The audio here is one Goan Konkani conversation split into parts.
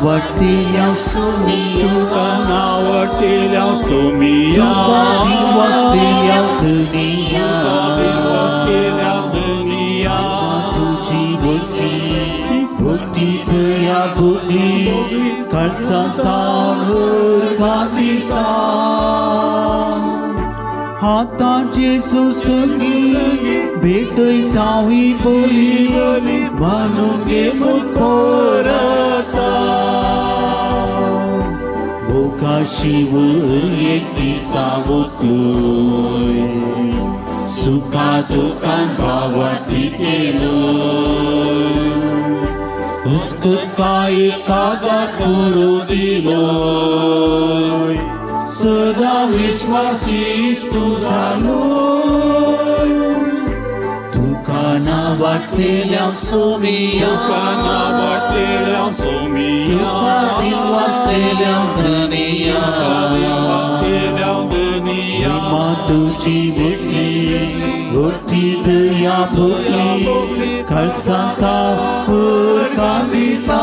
नावडतेल्या सोमिया, तुका नावडतेल्या सोमिया, तुका दिवसतेल्या धनिया, तुका दिवसतेल्या धनिया. तुजी भक्ती भक्ती दया भोगली, कळसांतान खातिता. आतां जेजू संगी भेटयता ही बोली, म्हणून गे परता. मोगाशिवर एक दिसा वतलोय, सुखा दुखान भावाती केलोय, हुस्कत कागद करू दिलोय, सदा विश्वासी तूं जालोय. तुका नावडतेल्या सोमिया, तुका नावडतेल्या सोमिया, तुका दिवसतेल्या धनिया, तुका दिवसतेल्या धनिया. मा तुजी भक्ती भक्ती दया भोगली, कळसांता दिता.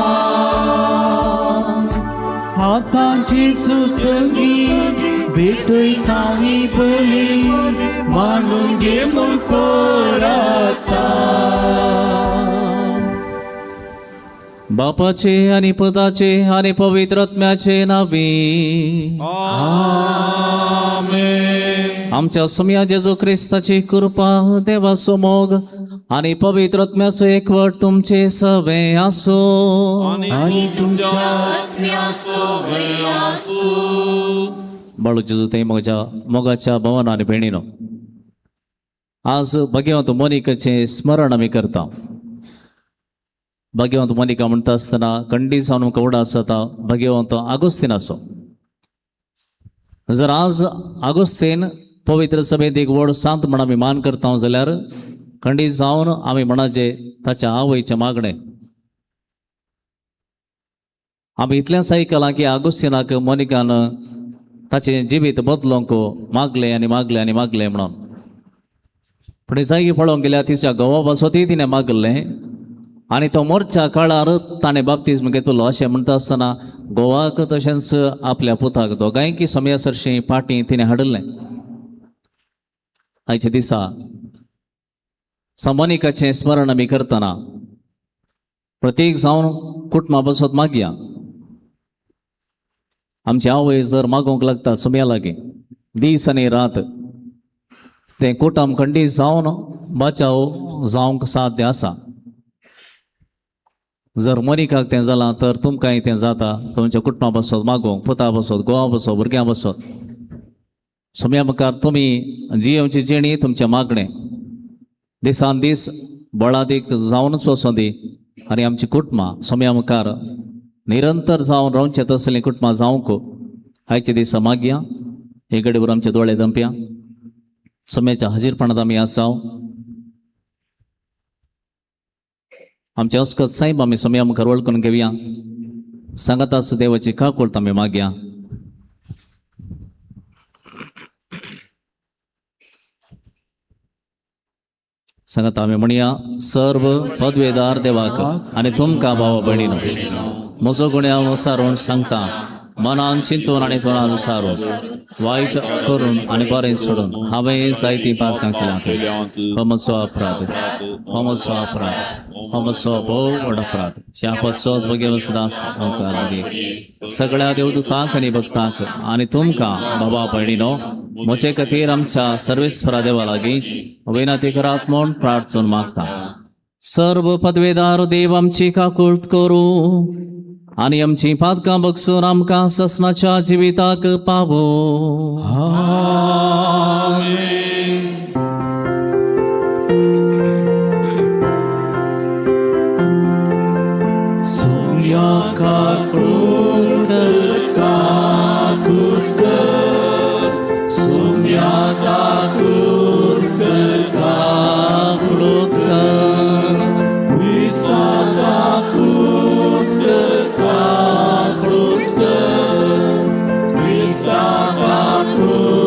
आतां जेजू संगी भेटयता ही बली, मानून घे म्हूण परता. बापाचे आणि पदाचे आणि पवित्र आत्म्याचे नावे. आमेन. आमच्या सोम्या जेजू क्रिस्ताची कृपा, देवाचो मोग आणि पवित्र आत्म्याचो एकवट तुमचे सवे आसो. आणि तुमच्या बाळू जेजू ते मोगाच्या मोगाच्या भवन आणि भयणीनो, आज भगवंत मोनिकाचें स्मरण आमी करता. भगवंत मोनिका म्हणटा आसतना खंडीत जावन आमकां उडास जाता भगवंत आगोस्तीनाचो. जर आज आगोस्तीन पवित्र सभेंत एक व्हड सांत म्हण आमी मान करता जाल्यार खंडीत जावन आमी म्हणाचे ताच्या आवयचें मागणें. आमी इतलेंच आयकलां की आगोस्तीनाक मोनिकान ताचें जिवीत बदलोंक मागलें आनी मागलें आनी मागलें म्हणून. पूण जागी पळोवंक गेल्यार तिच्या घोवा पासतूय तिणें मागलें आनी तो मोर्च्या काळार ताणें बाप्तिज्म घेतलो. अशें म्हणटा आसतना घोवाक तशेंच आपल्या पुताक दोगांयकी सोम्या सरशीं पाटी तिणें हाडिल्लें. आयच्या दिसा मोनिकाचें स्मरण आमी करतना प्रत्येक जावन कुटुंबा पासत मागया. आमची आवय जर मागूंक लागता सोम्या लागीं दीस आनी रात, तें कुटुंब खंडीत जावन बचाव जावंक साध्य आसा. जर मोनिकाक तें जालां तर तुमकांय तें जाता. तुमच्या कुटुंबा पासत मागूंक, पुता पासत, घोवा पासत, भुरग्यां पासत सोम्या मुखार तुमी जियेवची जिणी तुमचें मागणें दिसान दीस बळादीक जावनच वचों दी आनी आमची कुटुंबां सोम्या मुखार निरंतर जावन रावचें तसलीं कुटुंबां जावंक आयच्या दिसा मागया. हे घडयेर आमचे दोळे दंपया. सोम्याच्या हाजीरपणांत आमी आसाव. आमचे अस्कत साहेब आमी सोम्या मुखार वळखून घेवया. सांगात आसा देवाची काकुळट आमी मागया. सांगात आमी म्हणया, सर्व पदवेदार देवाक आनी तुमकां भावा भयणीनो म्हजो गुण्यांव विचारून सांगता, मनान चिंतून आनी तोंडान विचारून वायट करून आनी बरें सोडून हांवें जायतीं पातकां केल्यांत. हो म्हजो अपराध, हो म्हजो अपराध, हो म्हजो भोव व्हड अपराध. ह्या पासत भगवत दास लागीं सगळ्या देवदूतांक आनी भक्तांक आनी तुमकां बाबा भयणीनो म्हजे खातीर आमच्या सर्वेस्परा देवा लागीं विनंती करात म्हूण प्रार्थून मागता. सर्व पदवेदार देव आमची काकुळट करूं आनी आमची पातकां बगसून आमकां ससनाच्या जिविताक पावो. सोम्या काकुळट काकुळट कर, सोम्या काकुळट काकुळट कर, क्रिस्ता काकुळट काकुळट कर, क्रिस्ता काकुळट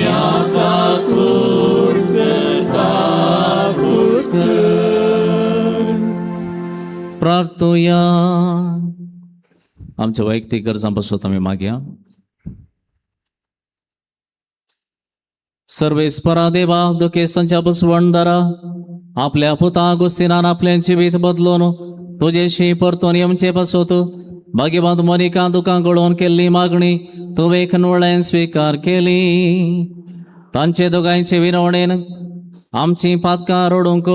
सोम्या काकूट काकूट कर. प्रार्थुया. आमच्या वैयक्तीक गरजां पासत आमी मागया. सर्वेस्परा देवा, दुखेस्तांच्या बसवणदारा, आपल्या पुता गुस्तीनान आपलें जिवीत बदलून तुजेशी परतून येवचे पासत भाग्यवंत मोनिका दुकां गळोवन केल्ली मागणी तुवें खनवळ्यान स्विकार केली. तांचे दोगांयचे विनवणेन आमची पातकां रडूंक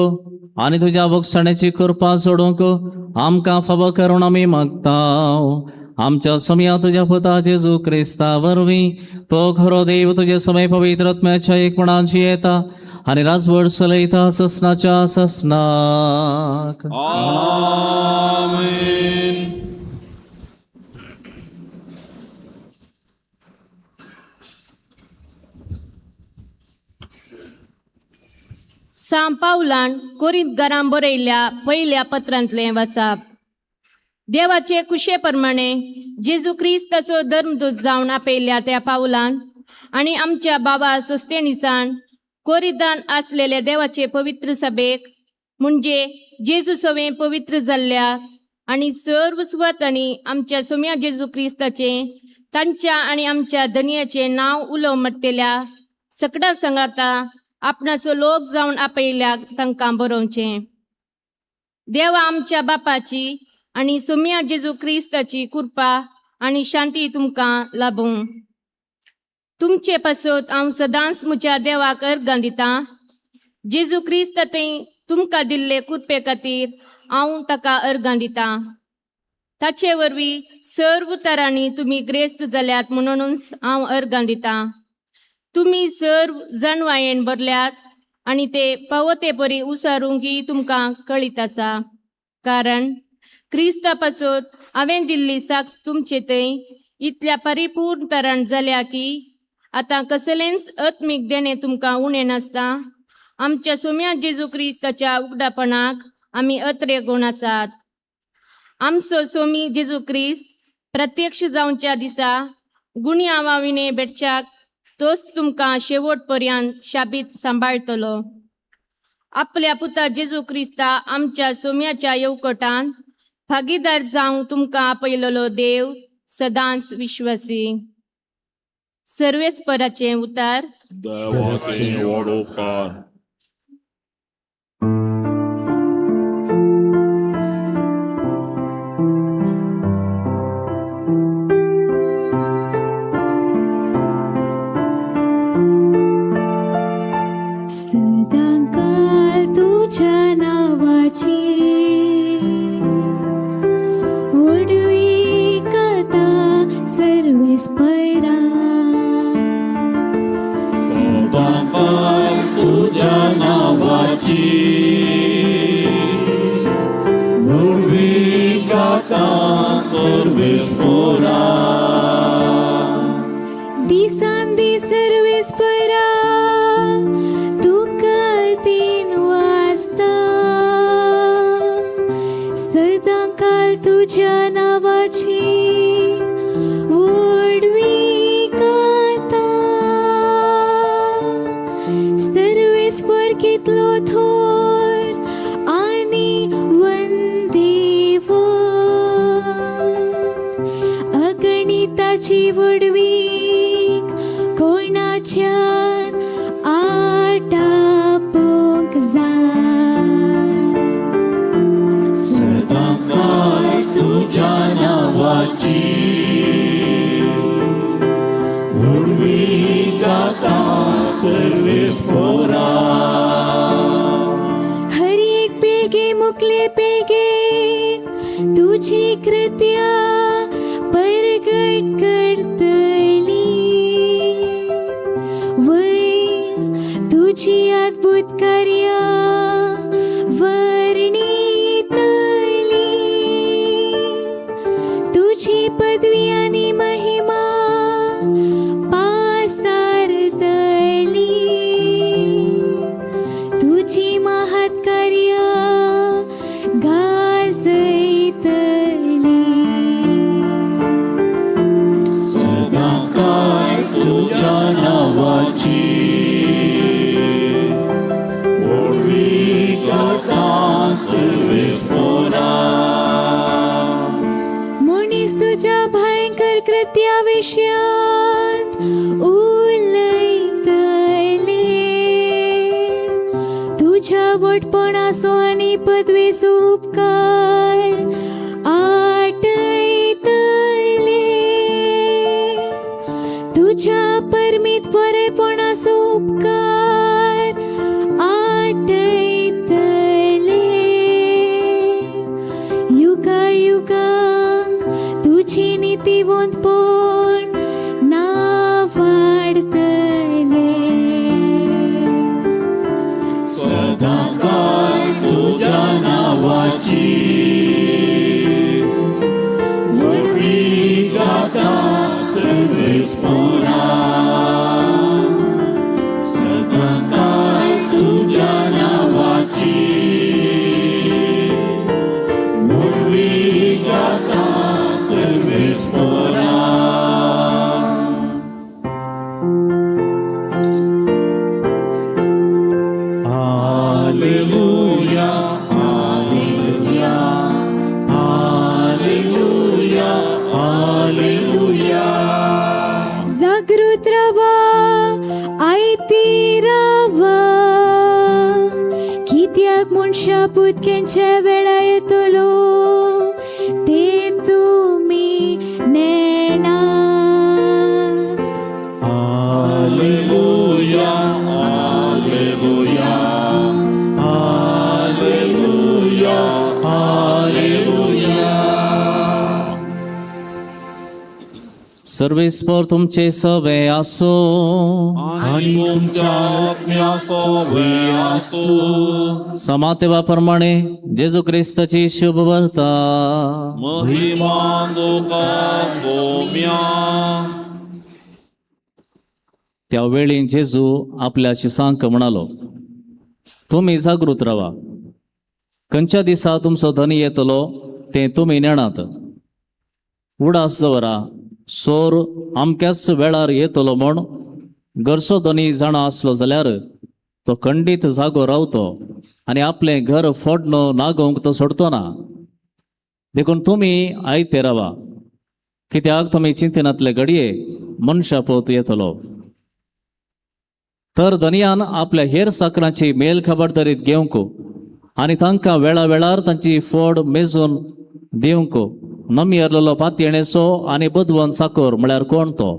आनी तुज्या बक्षण्याची कृपा सोडूंक आमकां फावो करून आमी मागता. आमच्या समया तुज्या पुता जेजू क्रिस्ता वरवीं, तो खरो देव, तुजे समय पवित्र आत्म्याच्या एकपणाची येता आनी राजवट चलयता ससनाच्या ससनाक. आमेन. सां पावलान कोरीत घरां बरयल्ल्या पयल्या पत्रांतलें वाचाप. देवाचे कुशे प्रमाणे जेजू क्रिस्ताचो धर्मदूत जावन आपयल्या त्या पावलान आनी आमच्या बाबा सोस्तेनिसान कोरिदान आसलेल्या देवाचे पवित्र सभेक, म्हणजे जेजू सवें पवित्र जाल्ल्या आनी सर्व सुवातांनी आमच्या सोम्या जेजू क्रिस्ताचें, तांच्या आनी आमच्या धनयाचें नांव उलोव मट्टेल्या सकडां सांगाता आपणाचो लोक जावन आपयल्या तांकां बरोवचें. देवा आमच्या बापाची आनी सोम्या जेजू क्रिस्ताची कृपा आनी शांती तुमकां लाभूं. तुमचे पासत हांव सदांच म्हज्या देवाक अर्गां दितां. जेजू क्रिस्त थंय तुमकां दिल्ले कृपे खातीर हांव ताका अर्गां दितां. ताचे वरवीं सर्व तरांनी तुमी ग्रेस्त जाल्यात म्हणूनच हांव अर्गां दितां. तुमी सर्व जाणवायेन भरल्यात आनी ते फावो ते परी उसारूंकय तुमकां कळीत आसा, कारण क्रिस्ता पासत हांवें दिल्ली साक्ष तुमचे थंय इतल्या परिपूर्ण तरान जाल्या की आतां कसलेंच आत्मीक देणें तुमकां उणें नासता. आमच्या सोम्या जेजू क्रिस्ताच्या उगडापणाक आमी अत्रे गुण आसात. आमचो सोमी जेजू क्रिस्त प्रत्यक्ष जावच्या दिसा गुणयांवा विणे भेटच्याक तोच तुमकां शेवट पर्यंत शाबीत सांबाळटलो. आपल्या पुता जेजू क्रिस्ता आमच्या सोम्याच्या येवकोटान भागीदार जावंक तुमकां आपयलेलो देव सदांच विश्वासी. सर्वेस्पराचें उतार. देवाचे व्हड उपकार. सदांकाल तुझ्या नावाची व्हडवी कथा सर्वेस्परा. सदांकाल तुझ्या नावाची व्हडवी गाथा सर्वेस्परा. दिसान दीस सर्वेस्परा तुका तीन वाजता, सदांकाल तुझ्या नावाची व्हडवी कथा. सर्वेस्पर कितलो थोर आनी वंदेव, अगणिताची व्हडवीक कोणाच्यान आटापूंक जाय. सदांकाल तुझ्या नावाची व्हडवी गाथा सर्वेस्परा. हर एक पिळगे मुकले पिळगेक तुझी कृत्या परगट करतली, वय तुझी अद्भुत कार्या वर्णितली. तुझी पदवी आणि महिमा पासारतली, तुझी महत् कार्य गाजयतली. सदांकाल तुझ्या नावाची सर्वेस्पोरा. मनीस तुज्या भयंकर कृत्या विशयांत उलयतले. तुज्या व्हडपणाचो आनी पदवेचो उपकार आटयतले. तुज्या परमीत बरेपणाचो उपकार आटयतले. युगा युगांक तुजी नितीवंतपण ना वाडतले. सदांकाळ तुज्या नांवाची व्हडवीक गाता सर्वेस्पोरा. सदांकाळ तुज्या नांवाची व्हडवीक गाता सर्वेस्पोरा. Alleluia, Alleluia, Alleluia, Alleluia. जागृत रावा, आयती रावा, कित्याक मनशा पूत केंच्या वेळा येतलो ते तुमी नेणा. Alleluia, Alleluia, Alleluia, Alleluia. सर्वेस्पर तुमचे सवे आसो. आनी तुमच्या आत्म्यासोवे आसूं. समातेवा प्रमाणे जेजू क्रिस्ताची शुभ वार्ता. महिमा तुका सोम्या. त्या वेळी जेजू आपल्या शिसांक म्हणालो, तुमी जागृत रावा. खंयच्या दिसा तुमचो धनी येतलो तें तुमी नेणात. उडास दवरा, सोर अमक्याच वेळार येतलो म्हूण घरचो धनी जाणा आसलो जाल्यार तो खंडीत जागो रावतो आनी आपलें घर फोडणो नागोवंक तो सोडतो ना. देखून तुमी आयते रावा, कित्याक तुमी चिंतनातले घडये मनशा पोत येतलो. तर धनयान आपल्या हेर साकरांची मेल खबरदारीत घेवंक आनी तांकां वेळा वेळार तांची फोड मेजून दिवंक नमी आरलेलो पातयेणेचो आनी बुदवंत साकर म्हळ्यार कोण तो?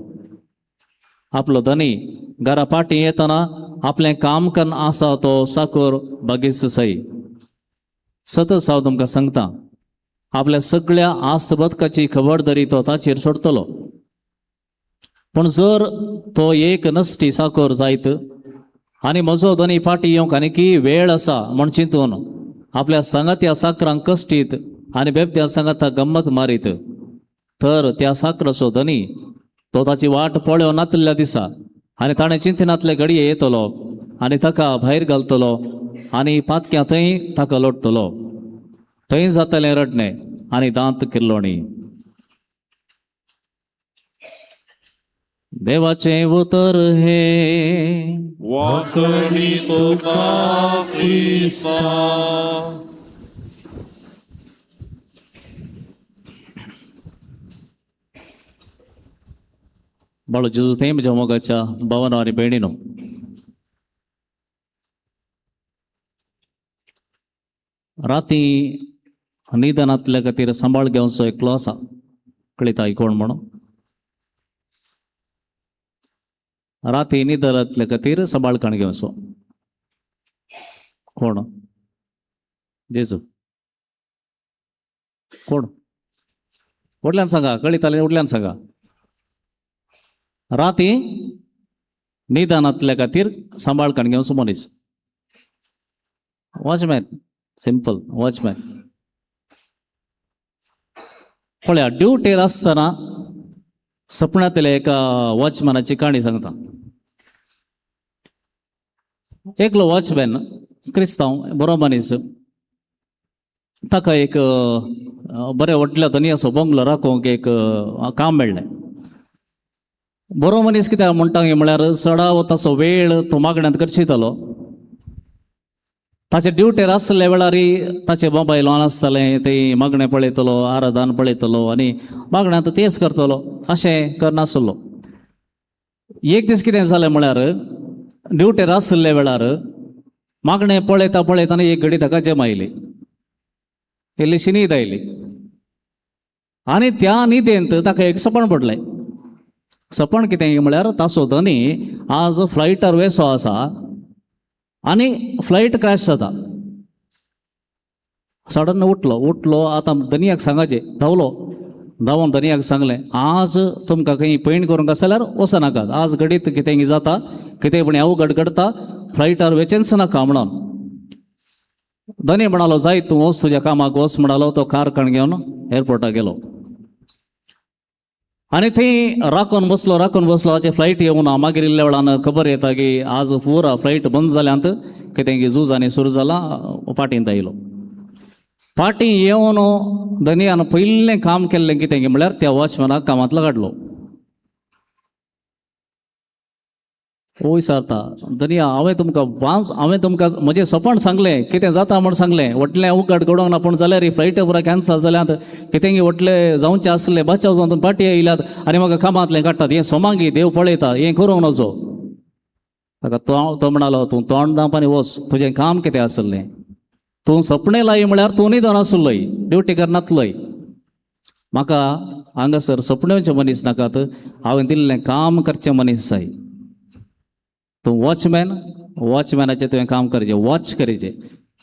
आपलो धनी घरा फाटीं येतना आपलें काम कन्न आसा तो साकर बागीच सई. सतत हांव तुमकां सांगता, आपल्या सगळ्या आस्त बदकाची खबरदारी तो ताचेर सोडटलो. पूण जर तो एक नश्टी साकर जायत आनी म्हजो धनी फाटीं येवंक आनीकी वेळ आसा म्हूण चिंतून आपल्या सांगात्या साकरांक कश्टीत आनी बेबद्या सांगाता गम्मत मारीत, तर त्या साकराचो धनी तो ताची वाट पळोवन नातल्या दिसा आनी ताणें चिंतनातले घडये येतलो आनी ताका भायर घालतलो आनी पातक्या थंय ताका लोटतलो. थंय जातलें रडणें आनी दांत किल्लोणी. देवाचें उतर हे. वाखणी तुका क्रिस्ता. बाळू जेजू थंय म्हज्या मोगाच्या भावानो आनी भयणीनो, राती निदानांतल्या खातीर सांबाळ घेवचो एकलो आसा. कळिता कोण म्हणून? राती निदानांतल्या खातीर सांबाळ काण घेवचो कोण? जेजू. कोण? व्हडल्यान सांगा, कळिताले व्हडल्यान सांगा. राती निदानांतल्या खातीर सांबाळ काण घेवचो मनीस. Watchman, simple watchman. पळया, ड्युटेर आसतना सपनांतल्या एका वॉचमॅनाची काणी सांगता. एकलो वॉचमॅन क्रिस्तांव बरो मनीस, ताका एक बऱ्या व्हडल्या धनयाचो बंगलो राखोवंक एक काम मेळ्ळें. बरो मनीस कित्याक म्हणटा म्हळ्यार चडावत ताचो वेळ तो मागण्यांत खर्चितालो. ताचे ड्युटेर आसले वेळार ताचे मोबायल ऑन आसतालें, ते मागणें पळयतलो, आराधन पळयतलो आनी मागण्यांत तेच करतलो, अशें करनासलो. एक दीस कितें जालें म्हळ्यार ड्युटेर आशिल्ल्या वेळार मागणें पळयता पळयतना एक घडी ताका जेम आयली, इल्लीशी न्हीद आयली आनी त्या न्हिदेंत ताका एक सपन पडलें. सपन कितें म्हळ्यार ताचो धनी आज फ्लायटार वेसो आसा आनी फ्लायट क्रॅश जाता. सडन उठलो, उठलो आतां धनयाक सांगाचें, धांवलो, धांवून धनयाक सांगलें, आज तुमकां खंय पैण करूंक आसा जाल्यार वचनाकात, आज घडीत कितें जाता, कितें पूण अवघड घडता, फ्लायटार वेचेंच नाका म्हणून. धनी म्हणालो, जाय तूं वच तुज्या कामाक वच म्हणालो. तो कार कण घेवन एअरपोर्टाक गेलो आनी थंय राखून बसलो, राखून बसलो. ताचे फ्लायट येवना. मागीर इल्ल्या वेळान खबर येता की आज पुरा फ्लायट बंद जाल्यांत, कितें झूज आनी सुरू जालां. पाटींत आयलो. पाटी येवन धनयान पयलें काम केल्लें कितें म्हळ्यार त्या वॉचमॅनाक कामांतलो काडलो. ओ विचारता, धनया, हांवें तुमकां वांच, हांवें तुमकां म्हजें सपन सांगलें, कितें जाता म्हूण सांगलें, व्हडलें उगड घडोवंक ना, पूण जाल्यार फ्लायट पुरा कॅन्सल जाल्यात, कितें व्हडलें जावचें आसलें, बचाव जावन तुमी पाटी येयल्यात आनी म्हाका कामांतलें काडटात, हें सोमांगी देव पळयता, हें करूंक नजो. ताका तो तो म्हणालो, तूं तोंड धांप आनी वच, तुजें काम कितें आसलें, तूं सपणें लाय म्हळ्यार तूं न्हिदोन आसलोय, ड्युटी करनातलोय, म्हाका हांगासर सपनेवचे मनीस नाकात, हांवें दिल्लें काम करचें मनीस जाय. तूं वॉचमॅन, वॉचमॅनाचें तुवें काम करचें, वॉच करचें.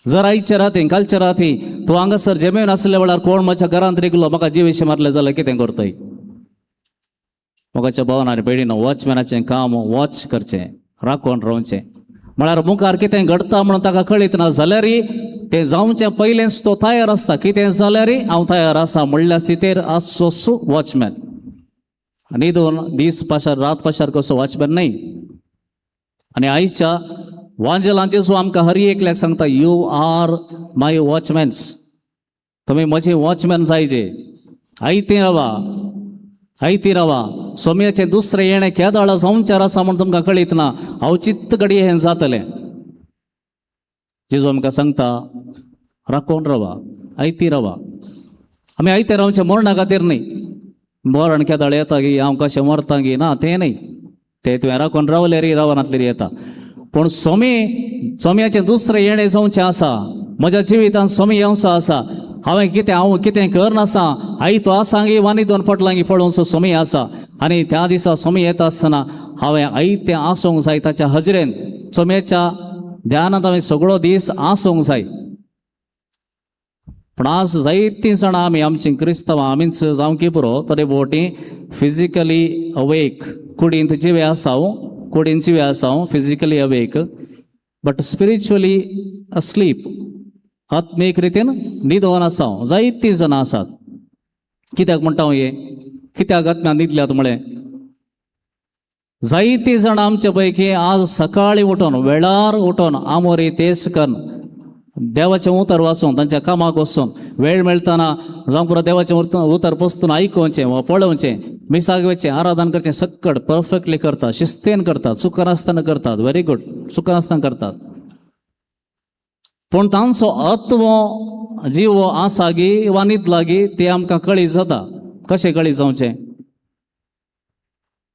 जर आयचे राती कालचे राती तूं हांगासर जमीन आसल्या वेळार कोण म्हज्या घरांत रिगलो, म्हाका जिवेशे मारले जाल्यार कितें करतय? मोगाच्या भावान आनी भयणीन, वॉचमॅनाचें काम वॉच करचें, राखून रावचें. म्हळ्यार मुखार कितें घडटा म्हणून ताका कळीत ना जाल्यारय तें जावचें पयलेंच तो तयार आसता. कितें जाल्यारय हांव तयार आसा म्हणल्यार तितेर आसचो वॉचमॅन. आनी दोन दीस पाशार रात पाशार कसो वॉचमॅन न्हय. आनी आयच्या वांजेलांचे सुद्दां आमकां हर एकल्याक सांगता, you are my वॉचमॅन्स, तुमी म्हजे वॉचमॅन जायजे. आयती रावा, आयती रावा, सोम्याचें दुसरें येणें केदाळा संवचार आसा म्हूण तुमकां कळीत ना, अवचित घडये हें जातलें. जेजू आमकां सांगता, राखोवन रावा, आयती रावा. आमी आयते रावचें मरणा खातीर न्हय, मरण केदाळ येता गी हांव कशें मरता गी ना तें न्हय, तें तुवें राखून रावलें री रावनातलें येता. पूण सोमी सोम्याचें दुसरें येणें जावचें आसा, म्हज्या जिवितांत सोमी येवचो आसा, हांवें कितें हांव कितें करनासा, आई तो आसा गी वानी दोन पडलां गी पळोवचो सोमी आसा. आनी त्या दिसा सोमी येता आसतना हांवें आयतें आसूंक जाय ताच्या हजरेन, सोम्याच्या ध्यानांत हांवें सगळो दीस आसूंक जाय. पूण आज जायतीं जाणां आमी आमचीं क्रिस्तांवां आमीच जावंक पुरो, थोडे भोवटी फिजिकली अवेक, कुडींत जिवे आसा, कुडींत जिवे आसा, physically awake but spiritually asleep, आत्मीक रितीन न्हिदोन आसा जायतीं जाणां आसात. कित्याक म्हणटा हांव हें, कित्याक आत्म्यान न्हिदल्यात म्हळें? जायतीं जाणां आमचे पैकी आज सकाळीं उठोन वेळार उठोन आमोरी तेज करून देवाचें उतर वाचून तांच्या कामाक वचून वेळ मेळटना जावं पुरो देवाचें उतर पसतून आयकुचें वा पळोवचें, मिसाक वचचें, आराधन करचें, सक्कड परफेक्टली करतात, शिस्तेन करतात, चुकनासतना करतात, व्हेरी गुड, चुकनासतना करतात. पूण तांचो आत्मो जीव आसा गी वा न्हिदला गी तें आमकां कळीत जाता. कशें कळीत जावचें?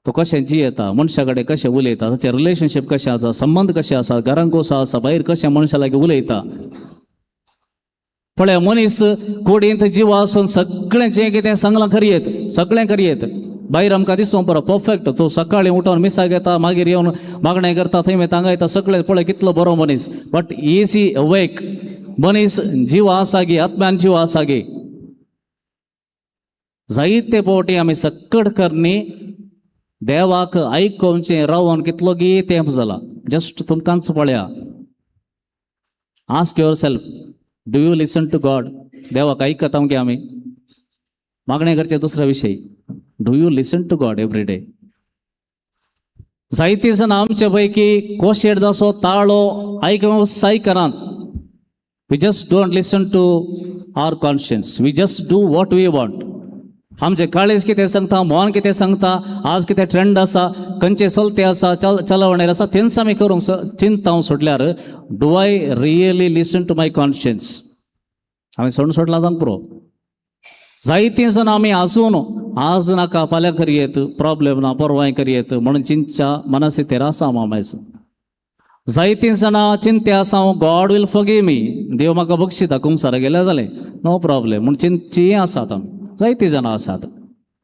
तो कशें जियेता, मनशा कडेन कशें उलयता, ताचें रिलेशनशीप कशें आसा, संबंद कशें आसा, घरांत कसो आसा, भायर कशें मनशा लागीं उलयता. पळय मनीस कुडींत जीव आसून सगळें जें कितें सांगलां करयेत, सगळें करयेत, भायर आमकां दिसूंक बरो परफेक्ट. तो सकाळीं उठोन मिसाक येता, मागीर येवन मागणें करता, थंय मागीर तांगा येता, सगळें पळय कितलो बरो मनीस. But is he awake? मनीस जीव आसा गी, आत्म्यान जीव आसा गी? जायते फावटी आमी सक्कड करणी देवाक आयकोवचें रावन कितलो गी तेंप जाला. जस्ट तुमकांच पळया, ask yourself, do you listen to God? देवाक आयकता गे आमी? मागणें करचें दुसरो विशय. Do you listen to God every day? जायते जाण आमचे पैकी कोशेडदाचो ताळो आयकूंक आयकनात. We just don't listen to our conscience, we just do what we want. आमचें काळीज कितें सांगता, मन कितें सांगता, आज कितें ट्रेंड आसा, खंयचे चलते आसा, चलवणेर आसा, तेंच आमी करूंक चिंता सोडल्यार do I really listen to my conscience? हांवें सोडून सोडलां जावंक पुरो. जायतीं जाणां आमी आजून आज नाका फाल्यां करयेत, प्रॉब्लेम ना परवाय करयेत म्हणून चिंतच्या मनस्थितीर आसा आमी. जायतीं जाणां चिंते आसा, God will forgive me, देव म्हाका बक्षिता, कुमसारा गेल्यार जालें, नो प्रॉब्लेम म्हूण चिंतचीं आसात आमी. जायतीं जाणां आसात.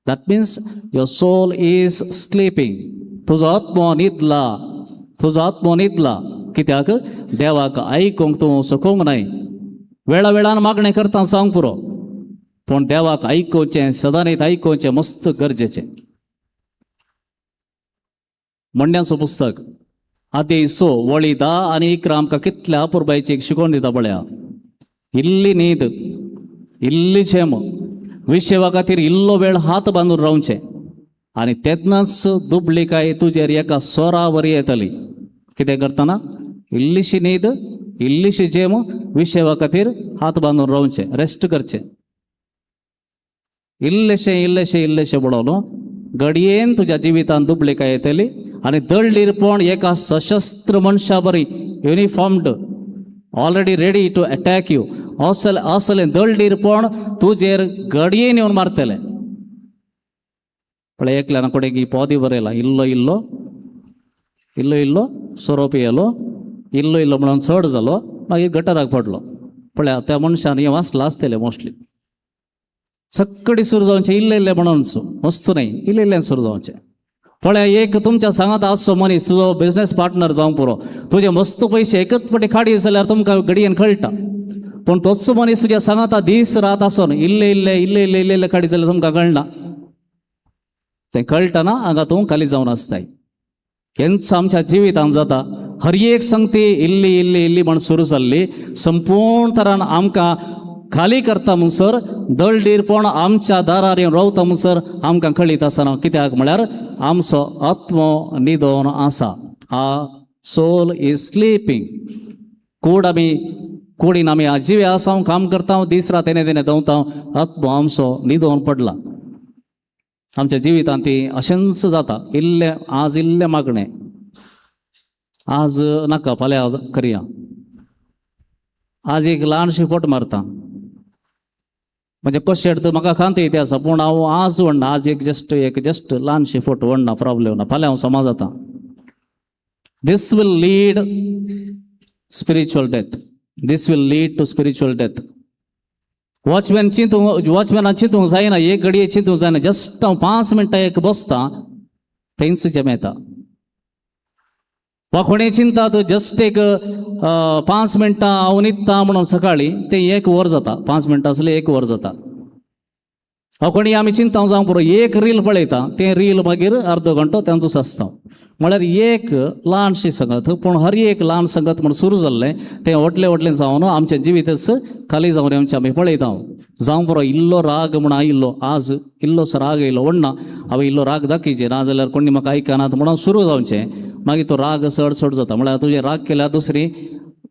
That means your soul is sleeping. तुजो आत्मो न्हिदला, तुजो आत्मो न्हिदला. कित्याक देवाक आयकूंक तूं शकूंक नाय. वेळा वेळान मागणें करता जावंक पुरो, पूण देवाक आयकुचें, सदांच आयकुचें मस्त गरजेचें. म्हणण्याचो पुस्तक आदी 6 वळी 10 आनी 11 आमकां कितल्या अपुरबायची एक शिकवण दिता पळया. इल्ली न्हीद, इल्ली झेम, विशेवा खातीर इल्लो वेळ हात बांदून रावचें आनी तेन्नाच दुबळीकाय तुजेर एका सोरा वरी येतली. कितें करतना इल्लीशी न्हीद, इल्लीशी झेम, विशेवा खातीर हात बांदून रावचें, रेस्ट करचें. इल्लेशें इल्लेशें इल्लेशें पळोवन घडयेन तुज्या जिवितान दुबळीकाय येतली आनी दळडीरपण एका सशस्त्र मनशा बरी, uniformed, already ready to attack you, असले असलें दळडीरपण तुजेर घडयेन येवन मारतलें. पळय एकल्यान कोणें पोदी बरयला, इल्लो इल्लो इल्लो इल्लो सोरो पियेलो, इल्लो इल्लो म्हणून चड जालो, मागीर गटराक पडलो. पळय त्या मनशान हें वाचलां आसतलें मोस्टली. सक्कडी सुरू जावचें इल्लें इल्लें म्हणून, वस्तू न्हय, इल्लें इल्लें सुरू जावचें. पळय एक तुमच्या सांगात आसचो मनीस, तुजो बिजनेस पार्टनर जावंक पुरो, तुजे मस्त पयशे एकच फावटी काडी जाल्यार तुमकां घडयेन कळटा. पूण तोच मनीस तुज्या सांगाता दीस रात आसून इल्ले इल्ले इल्ले इल्ले इल्ले इल्ले काडी जाल्यार तुमकां कळना. तें कळटना हांगा तूं खाली जावन आसताय. हेंच आमच्या जिवितांत जाता. हर एक संगती इल्ली इल्ली इल्ली म्हण सुरू जाल्ली संपूर्ण तरान आमकां खाली करता म्हणसर, दळडीरपण आमच्या दारार येवन रावता म्हणसर आमकां कळीत आसना. कित्याक म्हळ्यार आमचो आत्मो न्हिदोन आसा. Our soul is sleeping. कूड आमी कुडीन आमी जिवे आसा, काम करता, दीस रात तेणे तेणे दवता, आत्मो आमचो न्हिदोन पडला. आमच्या जिवितांत ती अशेंच जाता. इल्लें आज इल्लें मागणें, आज नाका फाल्यां करया, आज एक ल्हानशी फोट मारता, म्हणजे कशें तर म्हाका खांत येते आसा, पूण हांव आज वडना, आज एक जस्ट एक जस्ट ल्हानशी फोट वडना, प्रॉब्लेम ना, फाल्यां हांव समा जाता. This will lead spiritual death. This will lead to spiritual death. Watchman चिंतूंक, वॉचमॅनान चिंतूंक जायना, एक घडये चिंतूंक जायना. जस्ट हांव 5 मिनटां एक बसता, थंयच जमेता. वा कोणें चिंतात जस्ट एक 5 मिनटां हांव न्हिदता म्हणून सकाळीं तें एक वर जाता. 5 मिनटां आसलें एक वर जाता. वा कोणी आमी चिंता जावंक पुरो, एक रील पळयता, तें रील मागीर अर्दो घंटो तेंचोच आसता. म्हळ्यार एक ल्हानशी संगत, पूण हर एक ल्हान संगत म्हूण सुरू जाल्लें तें व्हडलें व्हडलें जावन आमचें जिवीतच खाली जावन आमचें आमी पळयता. जावं पुरो, इल्लो राग म्हूण आयिल्लो, आज इल्लोसो राग येयलो व्हडना, हांवें इल्लो राग दाखयचे, ना जाल्यार कोणी म्हाका आयकनात म्हणून सुरू जावचें. मागीर तो राग चड चड जाता. म्हळ्यार तुजें राग केल्यार दुसरी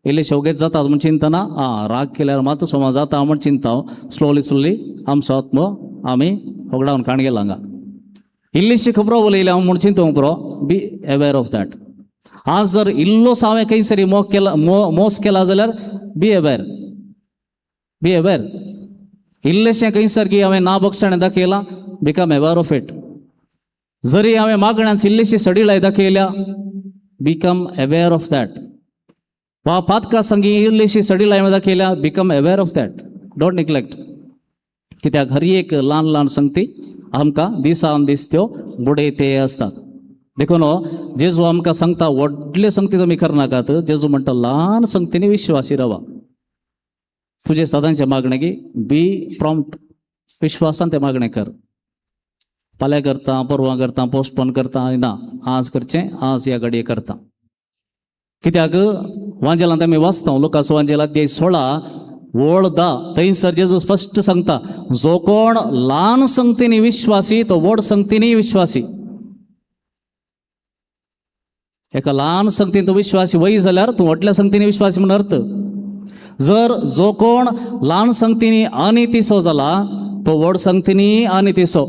इल्ले शेवगेत जाता म्हूण चिंतना, आं राग केल्यार मात समज जाता म्हूण चिंता. स्लोली स्लोली आमचो आत्मो आमी होगडावन काण गेला हांगा. इल्लीशी खबरो उलयली हांव म्हूण चिंतूंक पुरो. Be aware of that. आज जर इल्लोसो हांवें खंयसरी मोग केला, मोस केला जाल्यार be aware, be aware. इल्लेशें खंयसर की हांवें ना बक्षाणें दाखयलां, become aware of it. जरी हांवें मागण्यांत इल्लीशी सडिलाय दाखयल्या, become aware of that. वा पातका संगी इल्लीशी सडिलाय हांवें दाखयल्या, become aware of that. Don't neglect. कित्याक हर एक ल्हान ल्हान संगती आमकां दिसान दीस त्यो बुडयते आसतात. देखून जेजू आमकां सांगता, व्हडले संगती तुमी करनाकात. जेजू म्हणटा, ल्हान संगतींनी विश्वासी रावा. तुजें सदांचें मागणें की बी प्रॉम्प्ट, विश्वासान तें मागणें कर. फाल्यां करता, परवां करता, पोस्टपोन करता आनी ना, आज करचें, आज ह्या घडये करता. कित्याक वांजेलांत आमी वाचता, लुकास वांजेल अध्याय 16 ओळ 10, थंयसर जेजू स्पश्ट सांगता, जो कोण ल्हान संगतींनी विश्वासी तो व्हड संगतींनी विश्वासी. एका ल्हान संगतीन तूं विश्वासी वय जाल्यार तूं व्हडल्या संगतींनी विश्वासी म्हूण अर्थ. जर जो कोण ल्हान संगतींनी अनितीचो जाला तो तो व्हड संगतीनी आनी तिसो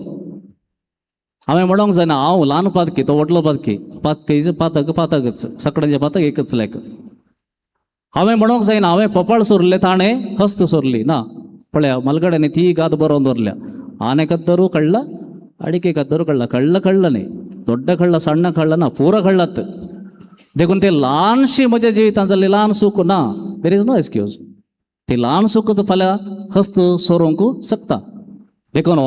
हांवें म्हणोंक जायना हांव ल्हान पातकी तो व्हडलो पातकी, पातकी पातक पातकच, सगळ्यांचे पातक एकच लेख. हांवें म्हणोंक जायना हांवें पोपाळ सोरलें ताणें हस्त सोरली ना. पळया मलगड्यांनी ती गात बरोवन दवरल्या. ಆನೆ ಕದ್ದರೂ ಕಳ್ಳ, ಅಡಿಕೆ ಕದ್ದರೂ ಕಳ್ಳ, ಕಳ್ಳ ಕಳ್ಳನೇ, ದೊಡ್ಡ ಕಳ್ಳ ಸಣ್ಣ ಕಳ್ಳ ना, पुरो कळ्ळात. देखून ते ल्हानशी म्हज्या जिवितांत जाल्ली ल्हान चूक ना, there is no excuse. ती ल्हान चूक फाल्यां हस्त सोरोवंक शकता. देखून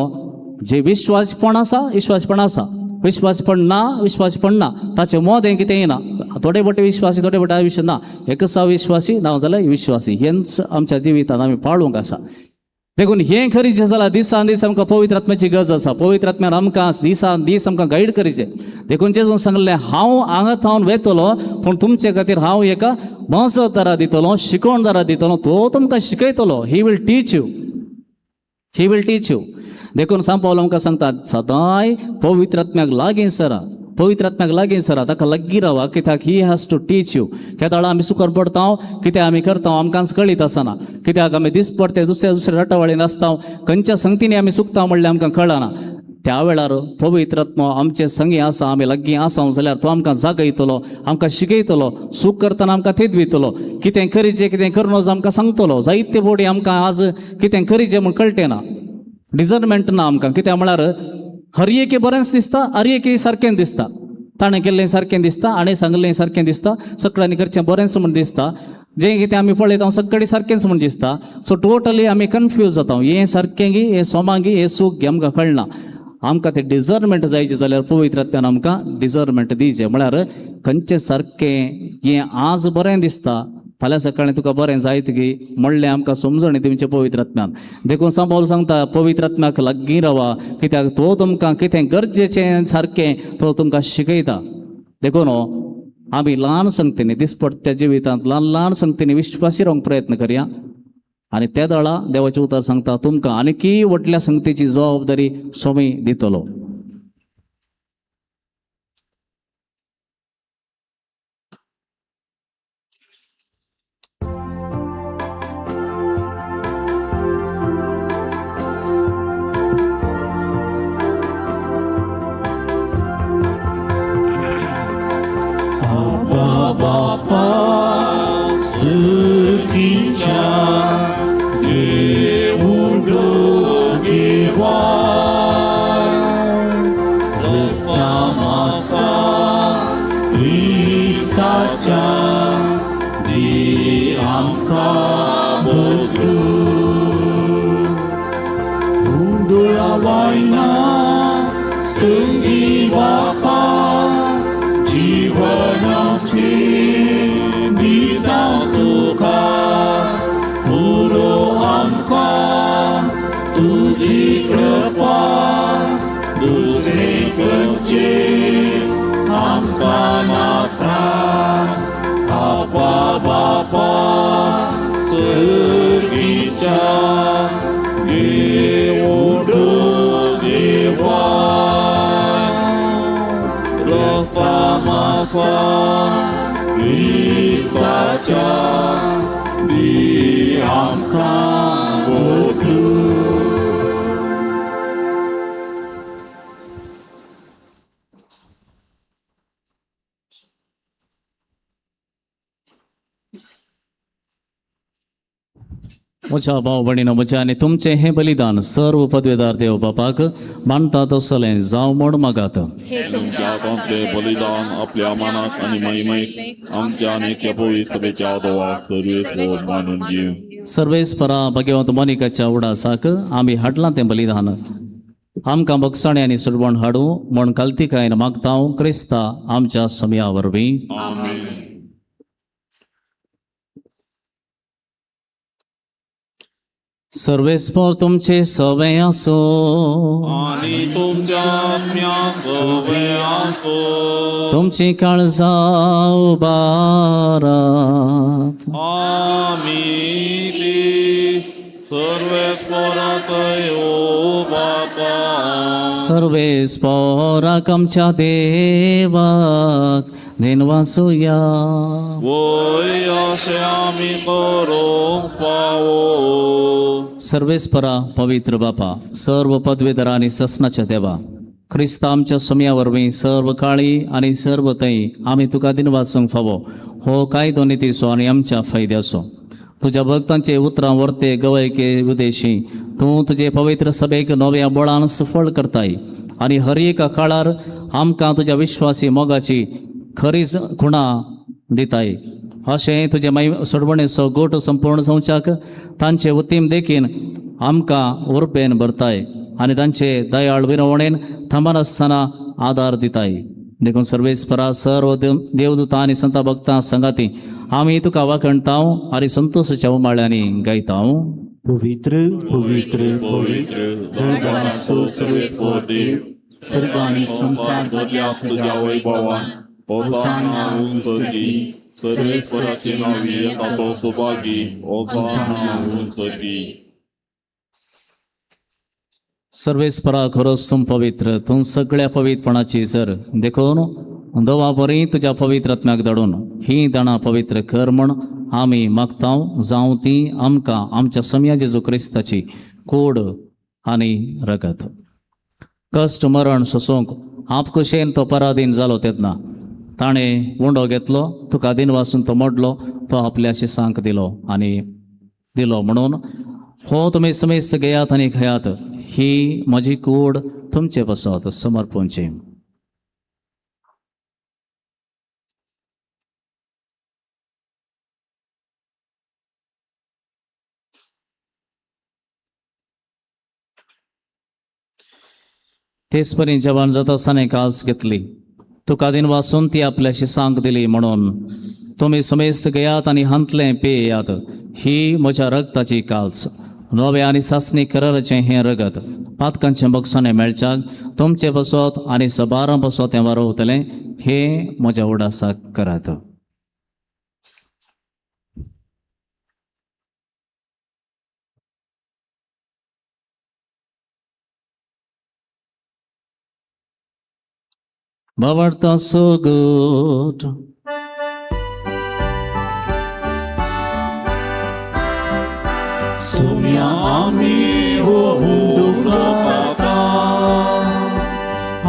जे विश्वासपण आसा विश्वासपण आसा, विश्वासपण ना विश्वासपण ना, ताचें मोदें कितें येना. थोडे बोटे विश्वासी थोडे बोटे विश्वास ना, एकच विश्वासी ना जाल्यार विश्वासी. हेंच आमच्या जिवितांत आमी पाळूंक आसा. देखून हें खरी जें जालां दिसान दीस आमकां पवित्र आत्म्याची गरज आसा. पवित्र आत्म्यान आमकां दिसान दीस आमकां गायड करीचें. देखून जेजून सांगलें हांव हांगा थावन वेतलो पूण तुमचे खातीर हांव एका मजतदारा दितलो, शिकोवणदारा दितलो, तो तुमकां शिकयतलो. He will teach you, he will teach you. देखून सांत पावल आमकां सांगता सदांय पवित्र आत्म्याक लागीं सरा, पवित्र आत्म्याक लागीं सरा, ताका लागीं रावा, कित्याक he has to teach you. केदाळा आमी सुकर पडता, कितें आमी करता आमकांच कळीत आसना, कित्याक आमी दीस पडते दुसऱ्या दुसऱ्या रटावळीन आसता, खंयच्या संगतीनी आमी चुकता म्हणल्यार आमकां कळना. त्या वेळार पवित्र आत्मो आमचे संगी आसा, आमी लागीं आसा जाल्यार तो आमकां जागयतलो, आमकां शिकयतलो, चूक करतना आमकां तेदवितलो, कितें करीचें कितें करूं आमकां सांगतलो. जायते फावटी आमकां आज कितें करीचें म्हूण कळटें ना, डिजर्नमेंट ना आमकां. कित्याक म्हळ्यार हर एके बरेंच दिसता, हर एके सारकें दिसता, ताणें केल्लें सारकें दिसता आनी सांगलें सारकें दिसता, सगळ्यांनी करचें बरेंच म्हूण दिसता, जें कितें आमी पळयता सगळें सारकेंच म्हूण दिसता. सो टोटली आमी कन्फ्यूज जाता, हें सारकें गी हें सोमां गी हें चूक गी आमकां कळना. आमकां तें डिजर्नमेंट जायचें जाल्यार पवित्र आत्म्यान आमकां डिजर्नमेंट दिवचें. म्हळ्यार खंयचें सारकें हें आज बरें दिसता फाल्यां सकाळीं तुका बरें जायत गी म्हणलें आमकां समजणी दिवचें पवित्र आत्म्यान. देखून सांत पावल सांगता पवित्र आत्म्याक लागीं रावा, कित्याक तो तुमकां कितें गरजेचें सारकें तो तुमकां शिकयता. देखून आमी ल्हान संगतींनी दिसपट्ट्या जिवितांत ल्हान ल्हान संगतींनी विश्वासी रावंक प्रयत्न करया आनी त्या दळा देवाचें उतर सांगता तुमकां आनीकय व्हडल्या संगतीची जबाबदारी स्वामी दितलो. बापा सुखीच्या देवडो देवा रक्तामासा क्रिस्ताच्या दी आमकां बदलू हुंदळा वायना संगी बापा जीवनाचे दिता तुका पुरो आमकां तुजी कृपा दुसरे करचे आमकां नाका. आपा बापा सगीच्या देवडो देवा रक्तामासा क्रिस्ताच्या दी आमकां बदलू. म्हज्या भाव भयणीनो, म्हजें आनी तुमचें हें बलिदान सर्व पदवेदार देव बापाक मानता तसलें जावं म्हूण मागात. हे तुमच्या हातांतले बलिदान आपल्या मानाक आनी महिमेक आमच्या आनी पवित्र सभेच्या देवाक सर्वेस्पर मानून घेवं. सर्वेस्परा भगवंत मोनिकाच्या उडासाक आमी हाडलां तें बलिदान आमकां भोगसाणे आनी सुडवण हाडूं म्हूण कालतिकायेन मागता क्रिस्ता आमच्या समया वरवीं. सर्वेस्पर तुमचे सवे आसो आनी तुमच्या आत्म्या सवे आसो. तुमची काळजां उबारात. आमी ती सर्वेस्परातय उबाता. सर्वेस्पराक आमच्या देवाक देनवासुया. वय अशें आमी करूंक फावो. सर्वेस्परा पवित्र बापा, सर्व पदवीधर आनी ससनाच्या देवा, क्रिस्ता आमच्या सोम्या वरवीं सर्व काळी आनी सर्व थंय आमी तुका दिनवासूंक फावो हो कायदो नितीचो आनी आमच्या फायद्याचो. तुज्या भक्तांचे उतरां वर्ते गवयके उदेशी तूं तुजे पवित्र सभेक नव्या बळान सफळ करताय आनी हर एका काळार आमकां तुज्या विश्वासी मोगाची खरीच खुणा दिताय. अशें तुजे माय सोडवणेचो गोट संपूर्ण संवचाक तांचे उतीम देखीन आमकां उर्बेन भरताय आनी तांचे दयाळ विरवणेन थांबनासतना आदार दिताय. देखून सर्वेस्परा सर्व देवदूतां आनी संता भक्तां संगाती आमी तुका वाखणताव आनी संतोषाच्या उमाळ्यांनी गायताव. पवित्र पवित्र पवित्र दळबानाचो सर्वेस्पर देव, सर्ग आणि संसार भरल्या तुझ्या वैभवान. होसाना उंचगी, सर्वेस्पराचे नावी येता तो सुभागी. होसाना उंचगी. सर्वेस्परा खरोच तूं पवित्र, तूं सगळ्या पवित्रपणाची सर. देखून दवा बरी तुज्या पवित्र आत्म्याक धाडून ही दाणां पवित्र कर म्हण आमी मागताव, जावं ती आमकां आमच्या सम्या जेजू क्रिस्ताची कोड आनी रगत. कश्ट मरण सोसूंक आपकुशेन तो पराधीन जालो तेन्ना ताणें उंडो घेतलो, तुका दिनवासून तो मोडलो, तो आपल्या शिसांक दिलो आनी दिलो म्हणून, हो तुमी समेस्त घेयात आनी खायात, ही म्हजी कूड तुमचे पासत समर्पणची. तेच परी जेवण जाता आसतना काल्स घेतली, तुका दिनवासून ती आपल्याशी सांग दिली म्हणून, तुमी समेस्त घेयात आनी हांतलें पेयात, ही म्हज्या रगताची काल्स, नवें आनी सासणी कराराचें हें रगत पातकांचें बक्षाणें मेळच्याक तुमचे पासत आनी सबारां पासत हें वारोवतलें. हें म्हज्या उडासाक करात. भावार्थ so good. सोम्या आमी हो दुखाता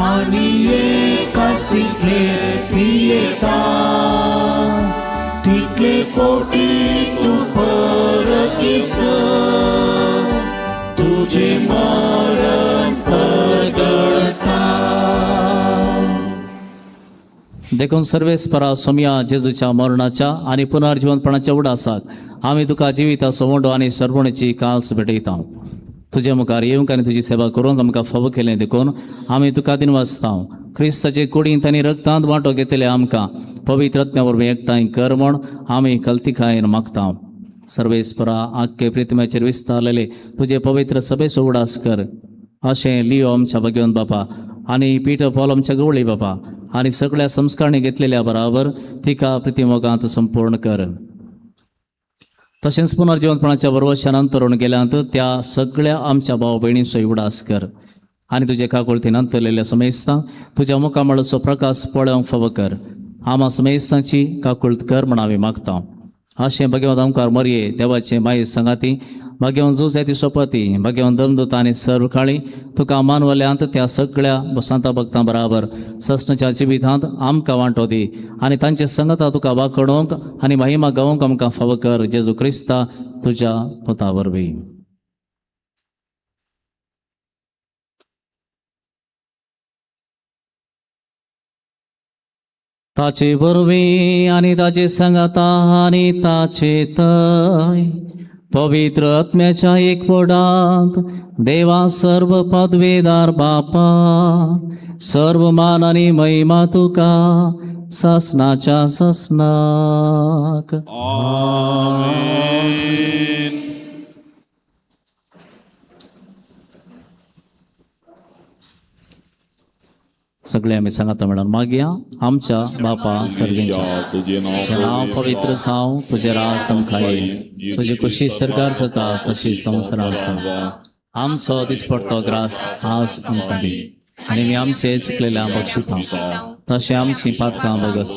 आनी एकाशींतले पियेता, तितले पोटी तूं परत येसर तुजें मरण परगटता. देखून सर्वेस्परा सोमया जेजूच्या मरणाच्या आनी पुनर्जिवनपणाच्या उडासाक आमी तुका जिविताचो वंडो आनी सर्वणेची काल्स भेटयता. तुजे मुखार येवंक आनी तुजी सेवा करूंक आमकां फावो केलें देखून आमी तुका दिनवासता. क्रिस्ताचे कुडींत आनी रक्तांत वांटो घेतले आमकां पवित्र आत्म्या वरवीं एकठांय कर म्हण आमी कल्तिकायेन मागता. सर्वेस्परा आख्खे प्रितम्याचेर विस्तारलेले तुजे पवित्र सभेचो उडास कर. अशें लियो आमच्या भगवंत बापा आनी पीटर पॉल आमच्या गवळी बापा आनी सगळ्या संस्कारणी घेतलेल्या बराबर तिका प्रितिमोगांत संपूर्ण कर. तशेंच पुनर्जिवनपणाच्या बरोवशान अंतरून गेल्यांत त्या सगळ्या आमच्या भाव भयणींचो उडास कर आनी तुजे काकुळतीन अंतरलेल्या समेस्तां तुज्या मुखामळाचो प्रकाश पळोवंक फावो कर. आमा समेस्तांची काकुळत कर म्हण आमी मागता. अशें भगवंत आमकार मरये देवाचे माये सांगाती भाग्यवंत जुजायती सोपती भाग्यवंत दमदूत आनी सर्व काळी तुका मानवल्यांत त्या सगळ्या सांता भक्तां बराबर सस्नाच्या जिवितांत आमकां वांटो दी आनी तांचे संगता तुका वाकडोवंक आनी महिमा गावंक आमकां फावो कर. जेजू क्रिस्ता तुज्या पुता वरवीं. ताचे वरवीं आनी ताचे सांगाता आनी ताचे तय पवित्र आत्म्याच्या एकवटांत देवा सर्व पदवेदार बापा, सर्व मान आनी महिमा तुका ससनाच्या ससनाक. आमेन. सगळे आमी सांगाता म्हणून मागया. आमच्या बापा सर्गेच्या, तुझे तुझें नांव पवित्र जावं, तुजें राज आमकां येवं, तुजी खुशी सरकार जाता तशी संवसारांत जावं. आमचो दिसपडतो ग्रास आज आमकां दी आनी आमी आमचे चुकलेल्या बक्षिता तशें आमची पातकां बगस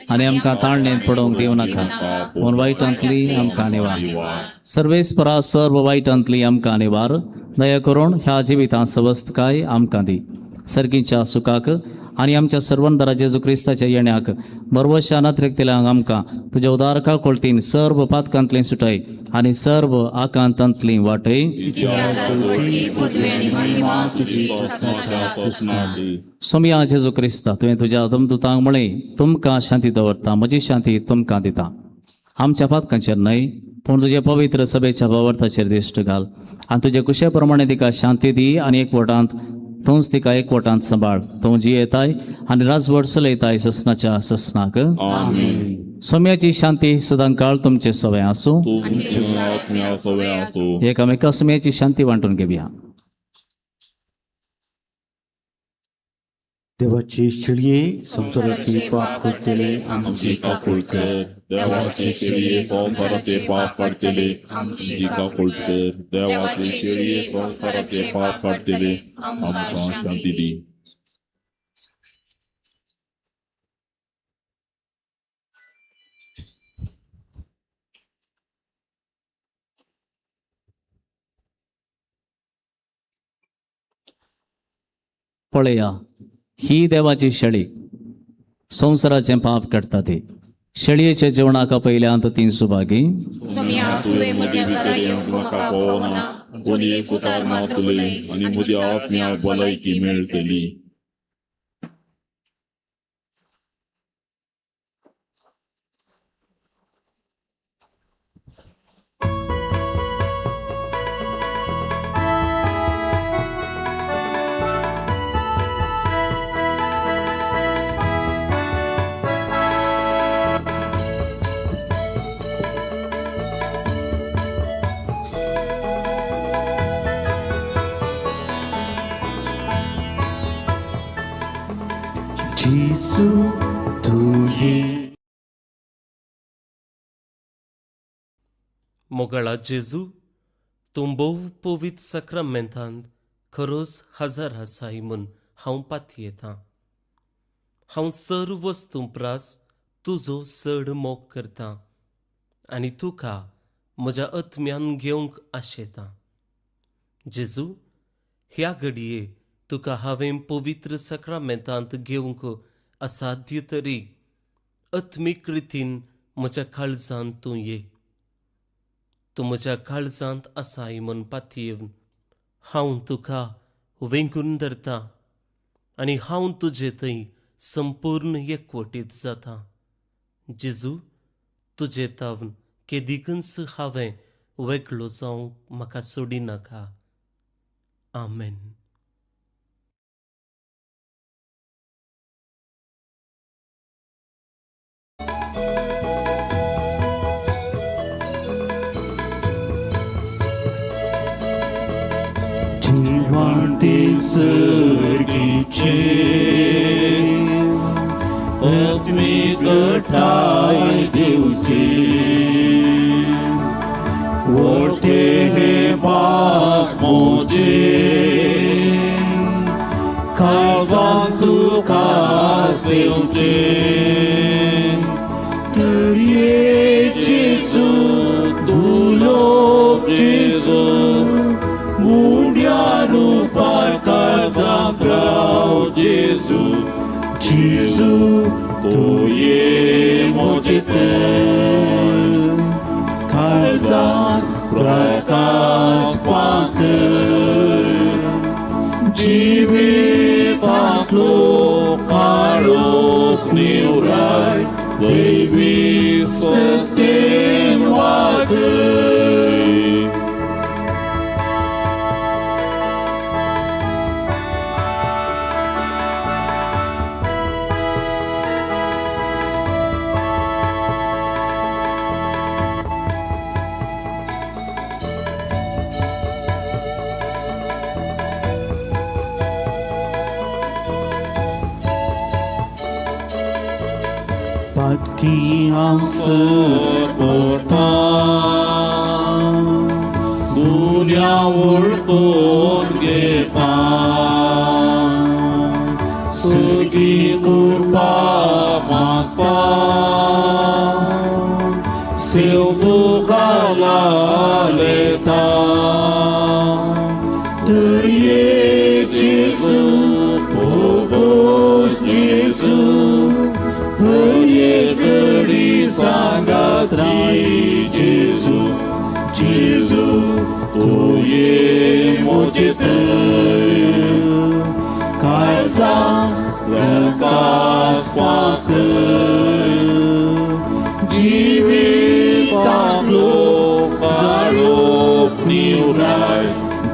आनी आमकां ताळणेंत पडोवंक दिवं नाका, पूण वायटांतली आमकां निवार. सर्वेस्परा सर्व वायटांतली आमकां निवार. दया करून ह्या जिवितांत सवस्तकाय आमकां दी. सर्गीच्या सुखाक आनी आमच्या सर्वंदरा जेजू क्रिस्ताच्या येण्याक बरवशा नत्रेकतेल्यांक आमकां तुज्या उदार काळकोळतीन सर्व पातकांतली सुटाय आनी सर्व आकांतांतली वाटय. सोमया जेजू क्रिस्ता, तुवें तुज्या दमदुतांक म्हळें, तुमकां शांती दवरता, म्हजी शांती तुमकां दिता. आमच्या पातकांचेर न्हय, पूण तुज्या पवित्र सभेच्या भावार्थाचेर दिश्ट घाल आनी तुजे कुशे प्रमाणे तिका शांती दी आनी एकवटांत तूंच तिका एकवटांत सांबाळ. तूं जियेताय आनी राजवट चलयताय ससनाच्या ससनाक. सोम्याची शांती सदांकाळ तुमचे सवय आसूं. तुमच्या आत्म्या सवय आसूं. एकामेका सोम्याची शांती वांटून घेवया. देवाची शिळये, संवसाराचे पाप करतले, आमची काकूळ कर. देवाचे शेळये, संवसाराचे पाप काडटले, आमची काकूळ कर. देवाचे शेळये, संवसाराचे पाप काडटले, आमकां शांती दी. पळया, ही देवाची शेळी, संवसाराचें पाप काडटा ती. शेळयेच्या जेवणाक पयल्यांत तीन सुभागी. सोम्या, तुवें म्हज्या घरा येवंक म्हाका फावना, पूण एक उतार मात्र उलय आनी म्हज्या आत्म्याक भलायकी मेळटली. जेजू तुये. मोगाळा जेजू, तूं भोव पवित्र साक्रामेंतांत खरोच हजर आसाय म्हूण हांव पातयेतां. हांव सर्व वस्तूं प्रास तुजो चड मोग करतां आनी तुका म्हज्या आत्म्यान घेवंक आशेतां. जेजू, ह्या घडये तुका हांवें पवित्र साक्रामेंतांत घेवंक असाध्य तरी आत्मीक रितीन म्हज्या काळजांत तूं ये. तूं म्हज्या काळजांत आसाय म्हूण पातयेवन हांव तुका वेंगून धरतां आनी हांव तुजे थंय संपूर्ण एकवटीत जाता. जेजू, तुजे तावन केदिकूच हांवें वेगळो जावंक म्हाका सोडिनाका. आमेन. जिवांते सर्गीचे, आत्मीक ठाय दिवचे, वोटे हे पाप मोजे, काळजांत तुका सेवचे. तर ये जेजू, दुलोक जेजू, मुंड्या रुपार काळजांत राव जेजू. जेजू तूं ये म्हजे थंय, काळजांत प्रकाश पातळ, जिवितांतलो काळोख निवराय, दैवीक सत्तेन वागय. पातकी हांव सपोटा, सुर्या वळखून घेता, सगळी कृपा मागता. सेव तुका लालेता तर ये जेजू ओबोस जेजू हर एक घडी सांगात राय जेजू जेजू तूं ये म्हजे थंय काळजा प्रकाश पातळ जिवितांतलो काळोख निवराय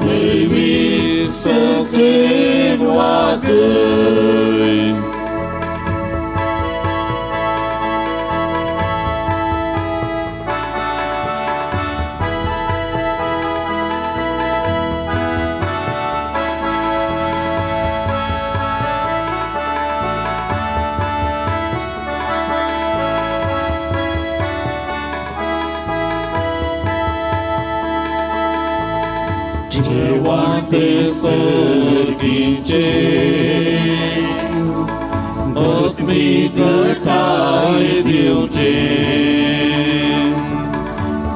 दैवीक शक्तीन वागय. जेवण ते सर्गीचे आत्मीक घटाय दिवचे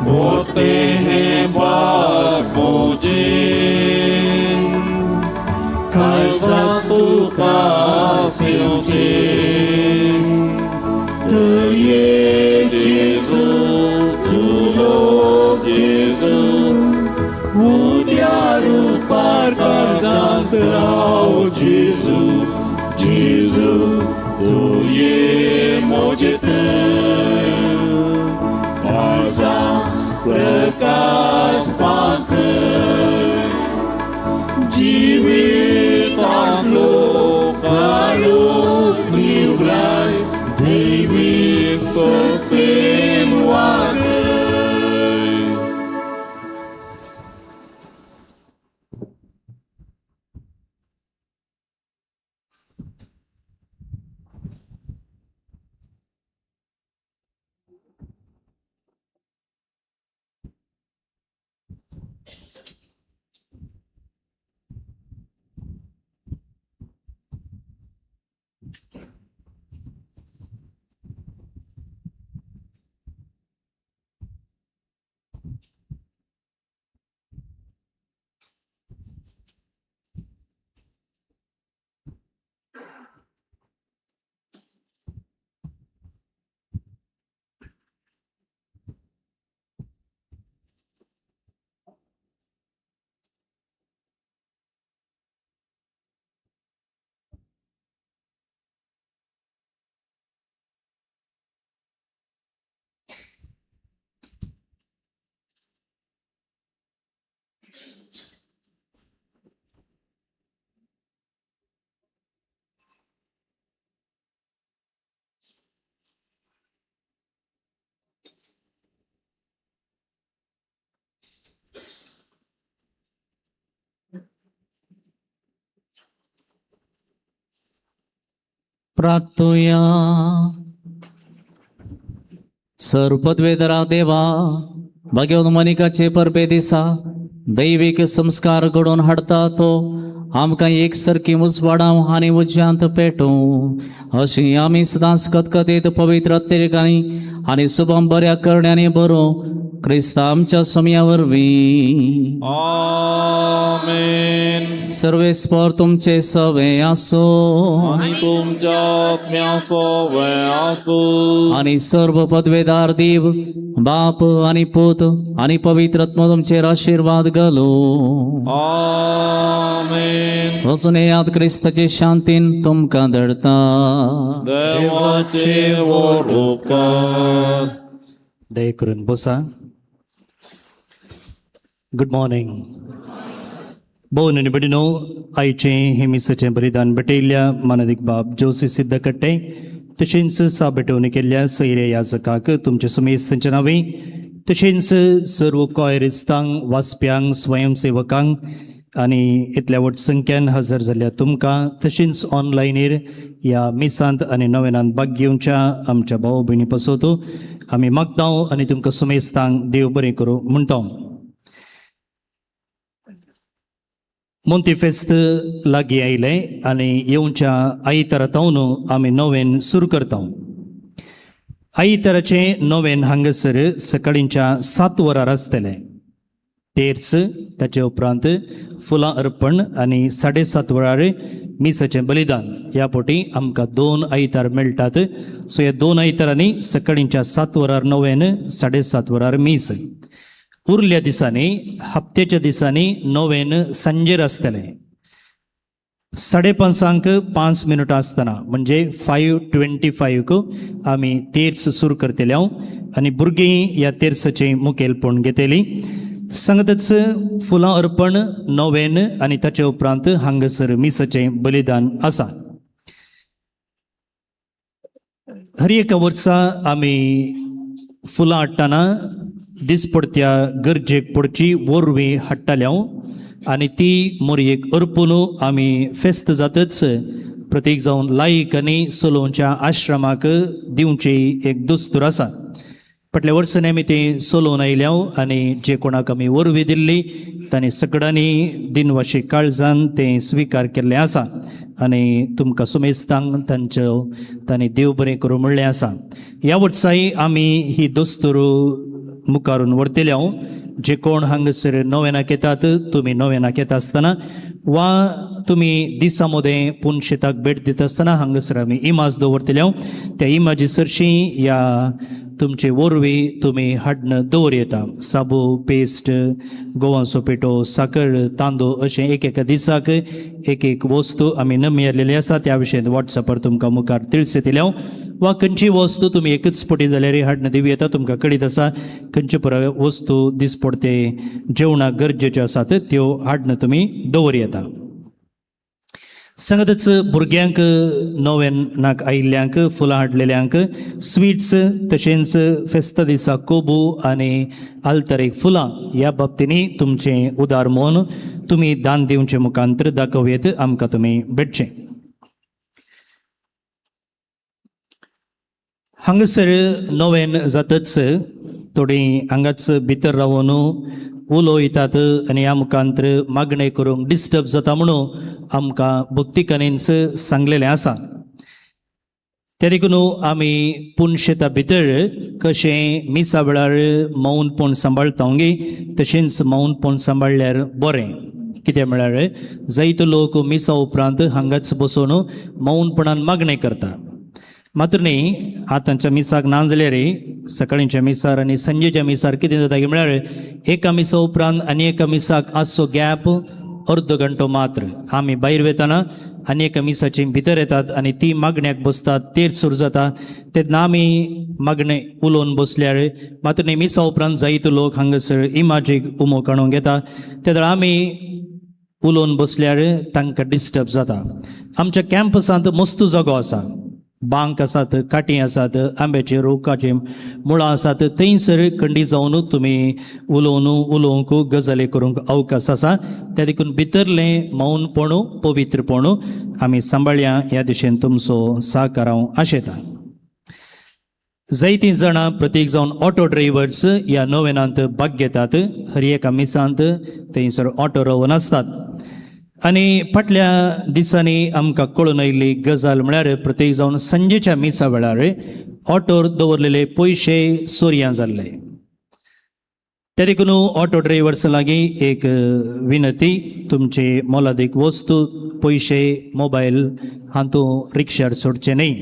मोते हे बाग मोजे काळजा तुका सेवचे तर ये जेजू तूं लोक जेजू उद्या रुपार काळजांत राव जेजू जेजू तूं ये म्हजे थंय काळजा प्रकाश पातळ जिवितांतलो काळोख निवराय दैवीक शक्तीन वागय. प्रार्थुया. सर्वपदवेदरा देवा भाग्यवंत मनिकाचे परबे दिसा दैवीक संस्कार घडोवन हाडटा तो आमकां एक सारकी उजवाडाव आनी उज्यांत पेटूं अशी आमी सदांच कतकतीत पवित्र अत्तेरिकांनी आनी सुबम बऱ्या करण्यांनी बरो क्रिस्ता आमच्या सोम्या वरवीं. आमेन. सर्वेस्पर तुमचे सवे आसो आनी तुमच्या आत्म्या सवे आसूं. आनी सर्व पदवेदार देव बाप आनी पूत आनी पवित्र आत्मो तुमचेर आशिर्वाद घालूं. आमेन. वचून येयात क्रिस्ताचे शांतीन तुमकां धाडटा. देवाचे व्हड उपकार. दया करून बसा. Good morning. भोवन आनी भयणीनो, आयचें हें मिसाचें बलिदान भेटयल्ल्या मानादीक बाब जोसी सिद्धकट्टे तशेंच सा भेटवणी केल्ल्या सैरे याजकाक तुमचे सुमेस्तांच्या नांवे तशेंच सर्व कॉयरिस्तांक, वाचप्यांक, स्वयंसेवकांक आनी इतल्या व्हड संख्यान हजर जाल्ल्या तुमकां तशेंच ऑनलायनीर ह्या मिसांत आनी नव्यानांत भाग घेवच्या आमच्या भाव भयणी पासत आमी मागता आनी तुमकां सुमेस्तांक देव बरें करूं म्हणटा. मोंतीफेस्त लागीं आयलें आनी येवच्या आयतारा तावन आमी नवेन सुरू करता. आयताराचें नोवेन हांगासर सकाळींच्या 7 वरार आसतलें. तेर्स, ताचे उपरांत फुलां अर्पण आनी 7:30 वरार मिसाचें बलिदान. ह्या पोटी आमकां 2 आयतार मेळटात. सो ह्या 2 आयतारांनी सकाळींच्या 7 वरार नोवेन, 7:30 वरार मीस. उरल्या दिसांनी हप्त्याच्या दिसांनी नोवेन सांजेर आसतलें. 5:30 5 मिनटां आसतना म्हणजे 5:25 आमी तेर्स सुरू करतले हांव आनी भुरगीं ह्या तेर्साचें मुखेलपण घेतली. सांगतच फुलां अर्पण, नोवेन आनी ताचे उपरांत हांगासर मिसाचें बलिदान आसा. हर एका वर्सा आमी फुलां हाडटना दिसपडत्या गरजेक पडची वरवीं हाडटाले हांव आनी ती मोरयेक अर्पून आमी फेस्त जातच प्रतीक जावन लायक आनी सोलोवच्या आश्रमाक दिवची एक दस्तूर आसा. फाटल्या वर्सांनी आमी ती सोलोवन आयल्या आनी जे कोणाक आमी वरवीं दिल्ली तांणी सगळ्यांनी दिनवाशी काळजान तें स्विकार केल्लें आसा आनी तुमकां सुमेस्तांक तांच्यो तांणी देव बरें करूं म्हणलें आसा. ह्या वर्साय आमी ही दस्तूर मुखारून व्हरतले हांव. जे कोण हांगासर नोवेनाक येतात तुमी नोवेनाक येता आसतना वा तुमी दिसा मदें पुनशेताक भेट दिता आसतना हांगासर आमी इमाज दवरतले हांव. त्या इमाजी सरशी ह्या तुमचे वरवीं तुमी हाडून दवर येता. साबू, पेस्ट, गोवांचो पेटो, साकर, तांदूळ अशें एक एका दिसाक एक एक वस्तू आमी नमयल्लेली आसा. त्या विशयांत वॉट्सॅपार तुमकां मुखार तिळसे हांव वा खंयची वस्तू तुमी एकच पटी जाल्यार हाडून दिवं येता. तुमकां कळीत आसा खंयचे पुराय वस्तू दिसपडते जेवणाक गरजेच्यो आसात त्यो हाडून तुमी दवर येता. सांगतच भुरग्यांक नोवेनाक आयिल्ल्यांक फुलां हाडलेल्यांक स्वीट्स तशेंच फेस्ता दिसा कोबू आनी आल्तरेक फुलां ह्या बाबतींनी तुमचें उदार मन तुमी दान दिवचे मुखांतर दाखोवयेत आमकां तुमी भेटचें. हांगासर नोवेन जातच थोडीं हांगाच भितर रावन उलयतात आनी ह्या मुखांतर मागणें करूंक डिस्टर्ब जाता म्हणून आमकां भक्तिकानींच सांगलेलें आसा. ते देखून आमी पुनशेता भितर कशें मिसा वेळार मौनपण सांबाळटा गे तशेंच मौनपण सांबाळल्यार बरें. कितें म्हळ्यार जायतो लोक मिसा उपरांत हांगाच बसून मौनपणान मागणें करता. मात्र न्ही आतांच्या मिसाक ना जाल्यार सकाळींच्या मिसार आनी सांजेच्या मिसार कितें जाता की म्हळ्यार एका मिसा उपरांत आनी एका मिसाक आसचो गॅप अर्दो घंटो मात्र. आमी भायर वतना आनी एका मिसाची भितर येतात आनी ती मागण्याक बसतात, तेर सुरू जाता. तेन्ना आमी मागणें उलोवन बसल्यार मात्र न्ही मिसा उपरांत जायतो लोक हांगासर इमाजीक उमो काडूंक येता. तेन्ना आमी उलोवन बसल्यार तांकां डिस्टर्ब जाता. आमच्या कॅम्पसांत मस्त जागो आसा, बांक आसात, काटी आसात, आंब्याचे रोखाचे मुळां आसात. थंयसर खंडी जावन तुमी उलोवन उलोवंक गजाली करूंक अवकाश आसा. त्या देखून भितरलें मौनपण पवित्रपण आमी सांबाळया ह्या दिशेन तुमचो सहकार हांव आशेता. जायतीं जाणां प्रतीक जावन ऑटो ड्रायव्हर्स ह्या नोवेनांत भाग घेतात. हर एका मिसांत थंयसर ऑटो रोवन आसतात. आनी फाटल्या दिसांनी आमकां कळून आयिल्ली गजाल म्हळ्यार प्रत्येक जावन सांजेच्या मिसा वेळार ऑटोर दवरलेले पयशे चोरयां जाल्ले. ते देखून ऑटो ड्रायव्हर्स लागीं एक विनंती, तुमचे मोलादीक वस्तू पयशे मोबायल हातूंत रिक्षार सोडचे न्हय.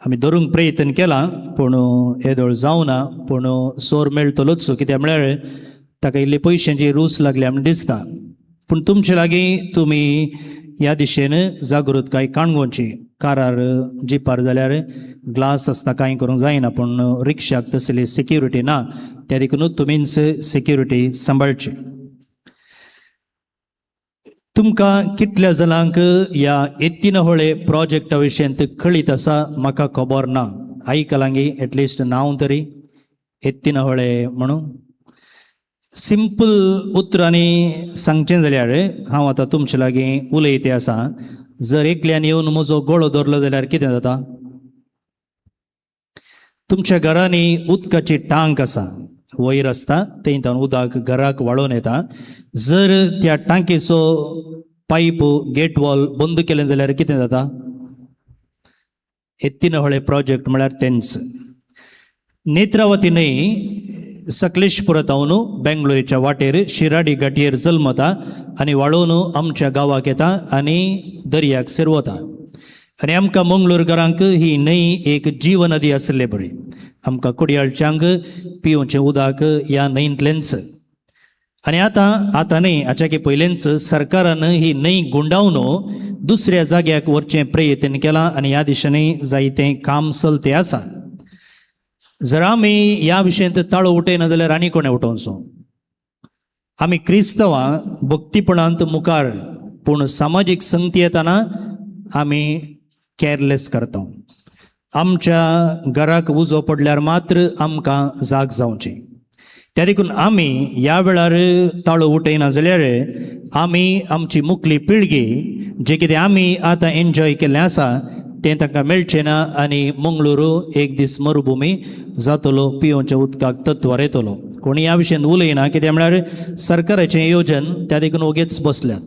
आमी धरूंक प्रयत्न केला पूण येदोळ जावना, पूण सोर मेळटलोच. कित्याक म्हळ्यार ताका इल्ली पयशांची रूच लागल्या म्हण दिसता. पूण तुमचे लागीं तुमी ह्या दिशेन जागृतकाय काणकोणची. कारार जिपार जाल्यार ग्लास आसता, कांय करूंक जायना, पूण रिक्षाक तसली सेक्युरिटी ना. त्या देखून तुमीच सेक्युरिटी सांबाळची. तुमकां कितल्या जाणांक ह्या एत्तीनहोळे प्रोजेक्टा विशयांत कळीत आसा म्हाका खबर ना. आयकलांगी एटलिस्ट नांव तरी एत्तीनहोळे म्हणून सिंपल उतरांनी सांगचें जाल्यार हांव आतां तुमचे लागीं उलयते आसा. जर एकल्यान येवन म्हजो गळो धरलो जाल्यार कितें जाता? तुमच्या घरांनी उदकाची टांक आसा, वयर आसता, थंय तावन उदक घराक वाळोवन येता. जर त्या टांकेचो पायप गेट वॉल बंद केलें जाल्यार कितें जाता? एत्तीनहोळे प्रोजेक्ट म्हळ्यार तेंच. नेत्रावती न्हंय सकलेशपुरांत बेंगलोरीच्या वाटेर शिराडी घाटयेर जल्मता आनी वाळोवन आमच्या गांवाक येता आनी दर्याक सेरवता. आनी आमकां मंगळूरकारांक ही न्हंय एक जीवनदी आशिल्ले बरी. आमकां कोडयाळच्यांक पिवचें उदक ह्या न्हंयंतलेंच. आनी आतां आतां न्हय हाच्या पयलेंच सरकारान ही न्हंय गुंडावन दुसऱ्या जाग्याक व्हरचें प्रयत्न केलां आनी ह्या दिशांनी जायतें काम चलतें आसा. जर आमी ह्या विशयांत ताळो उठयना जाल्यार आनी कोणें उठोवचो? आमी क्रिस्तवां भक्तीपणांत मुखार, पूण सामाजीक संगती येताना आमी कॅरलेस करता. आमच्या घराक उजो पडल्यार मात्र आमकां जाग जावची. त्या देखून आमी ह्या वेळार ताळो उठयना जाल्यार आमी आमची मुखली पिळगी जे कितें आमी आतां एन्जॉय केल्लें आसा तें तांकां मेळचें ना आनी मंगळुरू एक दीस मरुभुमी जातलो, पिवच्या उदकाक तत्वार येतलो. कोणी ह्या विशयान उलयना, कित्याक म्हळ्यार सरकाराचें येवजण त्या देखून ओगेच बसल्यात.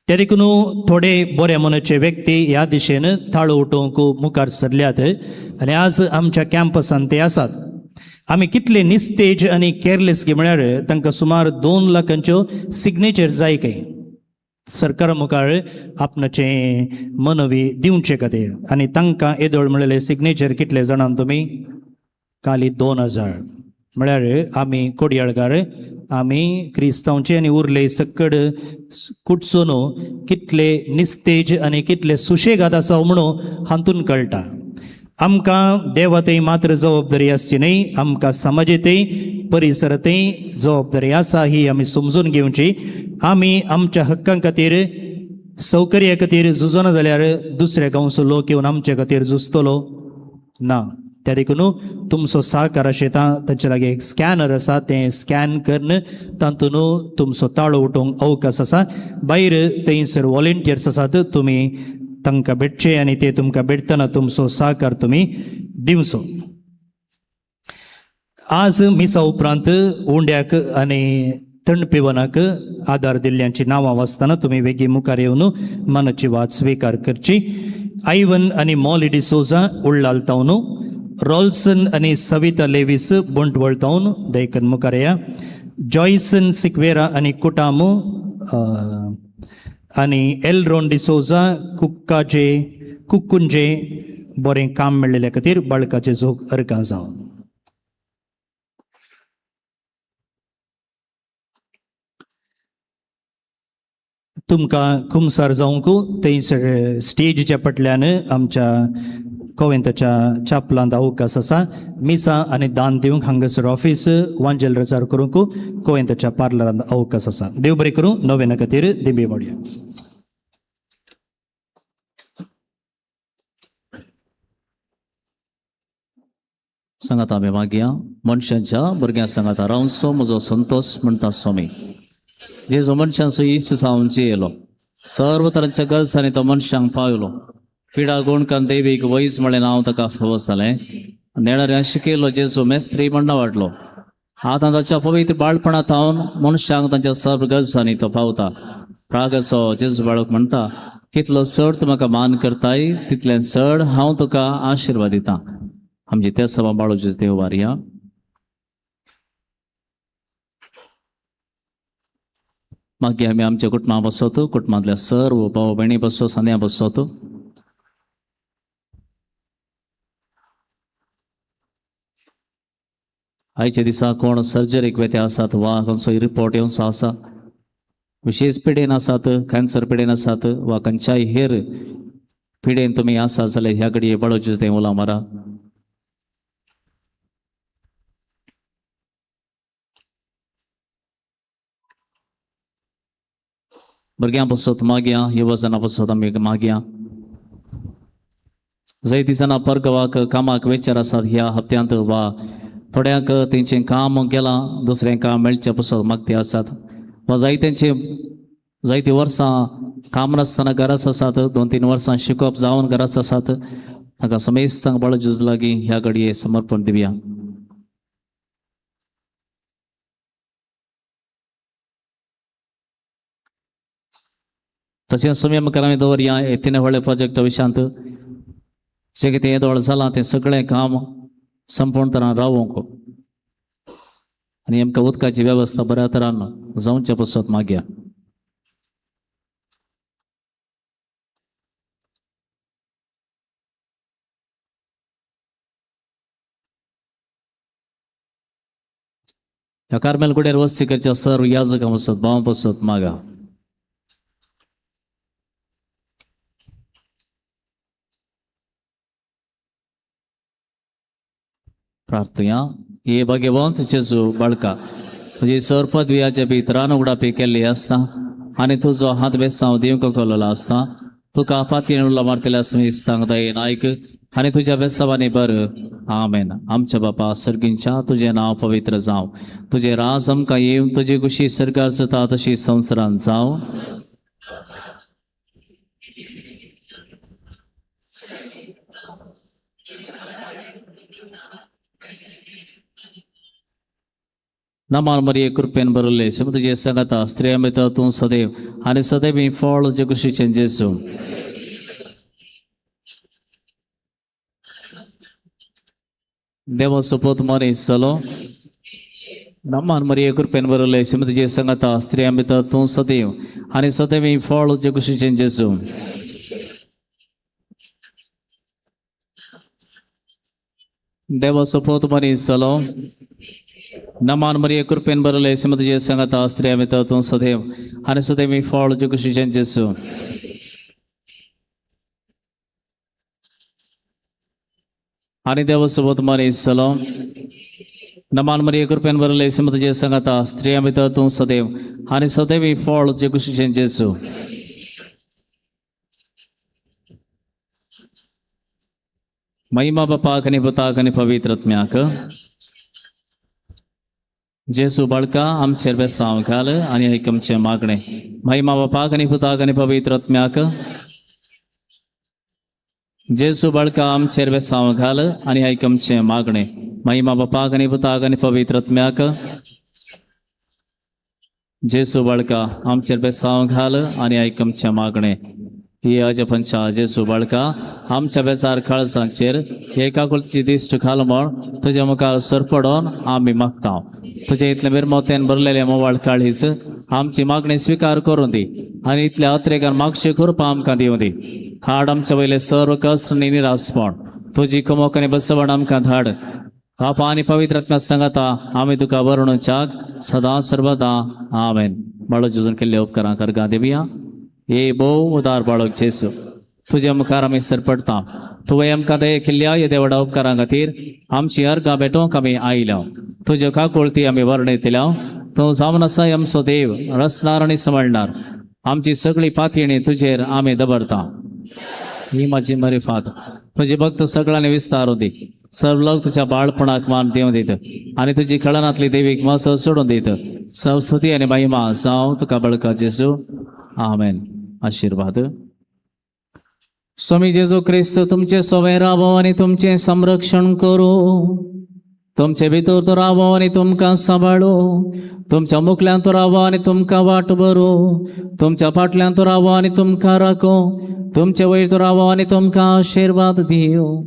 त्या देखून थोडे बऱ्या मनाचे व्यक्ती ह्या दिशेन ताळो उठोवंक मुखार सरल्यात आनी आज आमच्या कॅम्पसान ते आसात. आमी कितले निस्तेज आनी कॅरलेस म्हळ्यार तांकां सुमार 2 लाखांच्यो सिग्नेचर जाय खंय सरकारा मुखार आपणाचें मनवी दिवचे खातीर. आनी तांकां येदोळ म्हणलेले सिग्नेचर कितले जाणां तुमी? काली 2000. म्हळ्यार आमी कोडयाळकार आमी क्रिस्तांवचे आनी उरले सक्कड कुटसून कितले निस्तेज आनी कितले सुशेगाद आसा म्हणून हातून कळटा. आमकां देवातय मात्र जबाबदारी आसची न्हय, आमकां समाजेतय परिसरातय जबाबदारी आसा ही आमी समजून घेवची. आमी आमच्या हक्कां खातीर सौकर्या खातीर झुजना जाल्यार दुसऱ्या गांवचो लोक येवन आमचे खातीर झुजतलो ना. त्या देखून तुमचो सहकार आशिता तांचे लागीं एक स्कॅनर आसा, तें स्कॅन करून तातूंत तुमचो ताळो उठोवंक अवकाश आसा. भायर थंयसर वॉलंटियर्स आसात, तुमी तांकां भेटचे आनी ते तुमकां भेटतना तुमचो सहकार तुमी दिवचो. आज मिसा उपरांत उंड्याक आनी थंड पिवनाक आदार दिल्ल्यांची नांवां वाचतना तुमी वेगीं मुखार येवन मनाची वात स्विकार करची. आयवन आनी मॉली डिसोजा उळ्ळाल तावन, रॉल्सन आनी सविता लेवीस बंटवळ तावन दैकन मुखार या. जॉयसन सिक्वेरा आनी कुटामू आनी एलरोन डिसोजा कुक्काजे कुक्कुंजे बरें काम मेळिल्ल्या खातीर बाळकाचे जोग अर्गां जावन. तुमकां कुमसार जावंक थंयसर स्टेजीच्या फाटल्यान आमच्या कोवेंताच्या चापलांत अवकाश आसा. मिसां आनी दान दिवंक हांगासर ऑफीस वांजेल रजार करूंक कोवेंताच्या पार्लरांत अवकाश आसा. देव बरें करूं. नोवेना खातीर दिंबी मोडया. सांगात आमी मागया मनशांच्या भुरग्यां सांगाता रावचो म्हजो संतोश म्हणटा स्वामी. जेजू मनशांचो इश्ट जावन जियेलो, सर्व तरांच्या गरजांनी तो मनशांक पावलो. पिडा गुणकान देवीक वैज म्हळें नांव ताका फावो जालें. नेणाऱ्यां शिकयलो जेजू मेस्त्री म्हण वाडलो. आतां ताच्या पवित्र बाळपणा थावन मनशांक तांच्या सर्व गरजांनी तो पावता. रागाचो जेजू बाळक म्हणटा, कितलो चड तूं म्हाका मान करताय तितलें चड हांव तुका आशिर्वाद दितां. आमची त्या सभा बाळूचे देव वारया. मागीर आमी आमच्या कुटुंबा बसत, कुटुंबांतल्या सर्व भाव भयणी बसो, सांद्या बसत. आयच्या दिसा कोण सर्जरीक वेते आसात वा खंयचोय रिपोर्ट येवचो आसा, विशेश पिडेन आसात, कॅन्सर पिडेन आसात वा खंयच्याय हेर पिडेन तुमी आसा जाल्यार ह्या घडये बाळूचे तें उला मारा. भुरग्यां पसत मागया, युवजनां पसत आमी मागया. जायतीं जाणां परगांवाक कामाक वेचार आसात ह्या हप्त्यांत वा थोड्यांक तेंचें काम गेलां, दुसरें काम मेळचें पसत मागते आसात वा जायत्यांचे जायतीं वर्सां काम नासतना घराच आसात, 2-3 वर्सां शिकप जावन घराच आसात. तांकां समेस्तांक बाळू लागीं ह्या घडये समर्पण दिवया. तशेंच स्वामी मुखार आमी दवरया येतिने व्हडले प्रोजेक्टा विशयांत जें कितें येदोळ जालां तें सगळें काम संपूर्ण तरान रावोंक आनी आमकां उदकाची वेवस्था बऱ्या तरान जावचे पसत मागया. ह्या कार्मेल गुड्यार वस्ती करच्या सर्व याजकां पसत भावां पसत मागा. प्रार्थुया. हे भाग्यवंत जेजू बाळका, तुजी सर पदवियाच्या भितरान उगडापी केल्ली आसता आनी तुजो हात बेसांव दिवंक केल्लो आसता. तुका फातीन उल्ला मारतल्या समिस्तांक दयेन आयक आनी तुज्या बेसांवांनी बर. आमेन. आमच्या बापा सर्गींच्या, तुजें नांव पवित्र जावं, तुजें राज आमकां येवं, तुजी खुशी सरकार जाता तशी संवसारांत जावं. नमान मरिये कृपेन भरले, तुजे सांगाता स्त्रियां भितर तूं सदैव आनी सदैव ही फळ तुजे कुशीचें जेजू. देवाचो पूत मनीस जालो. नमान मरिये कृपेन भरले, तुजे सांगाता स्त्रियां भितर तूं सदैव आनी सदैव ही फळ तुजे कुशीचें जेजू. देवाचो पूत मनीस जालो. नमान मरिये कृपेन भरले, तुजे सांगाता स्त्रियां भितर तूं सदैव आनी सदैव ही फळ तुजे कुशीचें जेजू. आनी देवाचो पूत मनीस जालो. नमान मरिये कृपेन भरले, तुजे सांगाता स्त्रियां भितर तूं सदैव आनी सदैव ही फळ तुजे कुशीचें जेजू. महिमा बापाक आनी पुताक आनी पवित्र आत्म्याक. जेजू बाळका आमचेर बेसांव घाल आनी आयक आमचें मागणें. महिमा बापाक आनी पुताक आनी पवित्र आत्म्याक. जेजू बाळका आमचेर बेसांव घाल आनी आयक आमचें मागणें. महिमा बापाक आनी पुताक आनी पवित्र आत्म्याक. जेजू बाळका आमचेर बेसांव घाल आनी आयक आमचें मागणें. ही अजपंचा जेजू बाळका आमच्या बेजार काळजांचेर एका कुळची दिश्ट घाल म्हण तुज्या मुखार सरपडोन आमी मागता. तुजे इतलें मिरमोतेन भरलेलें मोवाळ काळीज आमची मागणी स्विकार करून दी आनी इतल्या अत्रेगान मागशे करपा आमकां दिवं दी. हाड आमच्या वयले सर्व कश्ट आनी निरासपण, तुजी कुमोक आनी बसवण आमकां धाड. बापा आनी पवित्र आत्म्या सांगाता आमी तुका वर्णुच्याक सदां सर्वदा. आमेन. बाळो जेजून केल्ले उपकारां करगा देवया. हे भोव उदार बाळक जेजू, तुज्या मुखार आमी सरपडटा. तुवें आमकां दया केल्ल्या ह्या देवडा उपकारां खातीर आमची अर्गां भेटोवंक आमी आयल्या. तुज्यो काकुळती आमी वर्णयतल्या. तूं जावन आसा आमचो देव, रचणार आनी सांबाळणार. आमची सगळी पातयेणी तुजेर आमी दवरता. ही म्हाजी मरिफात तुजी भक्त सगळ्यांनी विस्तारू दी. सर्व लोक तुज्या बाळपणाक मान दिवं दीत आनी तुजी कळनांतली देवीक मसो सोडून दीत. सर्व स्तुती आनी महिमा जावं तुका बळका जेजू. आमेन. आशिर्वाद. स्वामी जेजू क्रिस्त तुमचे सोवे रावो आनी तुमचें संरक्षण करूं. तुमचे भितर तो रावो आनी तुमकां सांबाळू. तुमच्या मुखल्यान तो रावो आनी तुमकां वाट भरूं. तुमच्या फाटल्यान तो रावो आनी तुमकां राखो. तुमचे वयर तो रावो आनी तुमकां आशिर्वाद दिवं.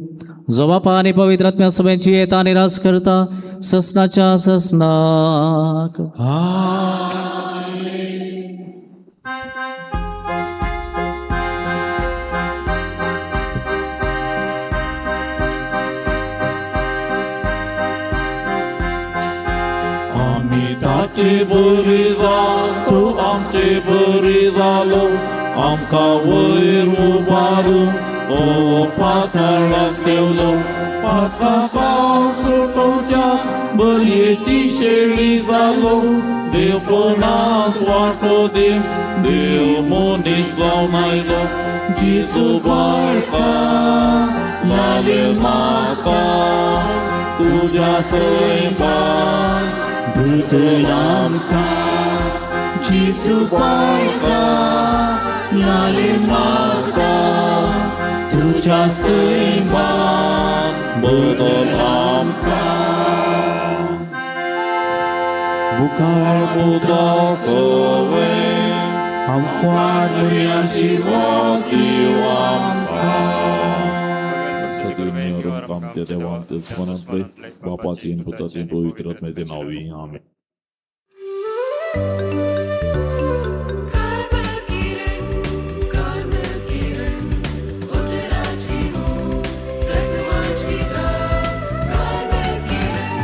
जो बापा आनी पवित्र आत्म्या सभेची येता आनी राज करता ससनाच्या ससनाक. आमी ताचे बरी जावन तूं आमचे बरी जालो. आमकां वयर उबारून तो पातळाक देवलो. पातका पावस सुटोवच्या बरयेची शेळी जालो. देवपणांत वांटो देव देव मनीस जावन आयलो. जेजू बाळका लाले माता तुज्या सैमान बदल आमकां. जेजू बाळका लाले माता तुज्या सैमान बदल आमकां. मुखार पुता सवे आमकां आशिर्वाद दिव आमकां. कुरवे आमकां आमच्या देवा आमच्या दुस्मानांतले बापाची पुताची पवित्र आत्म्याचे नांवी आमेन.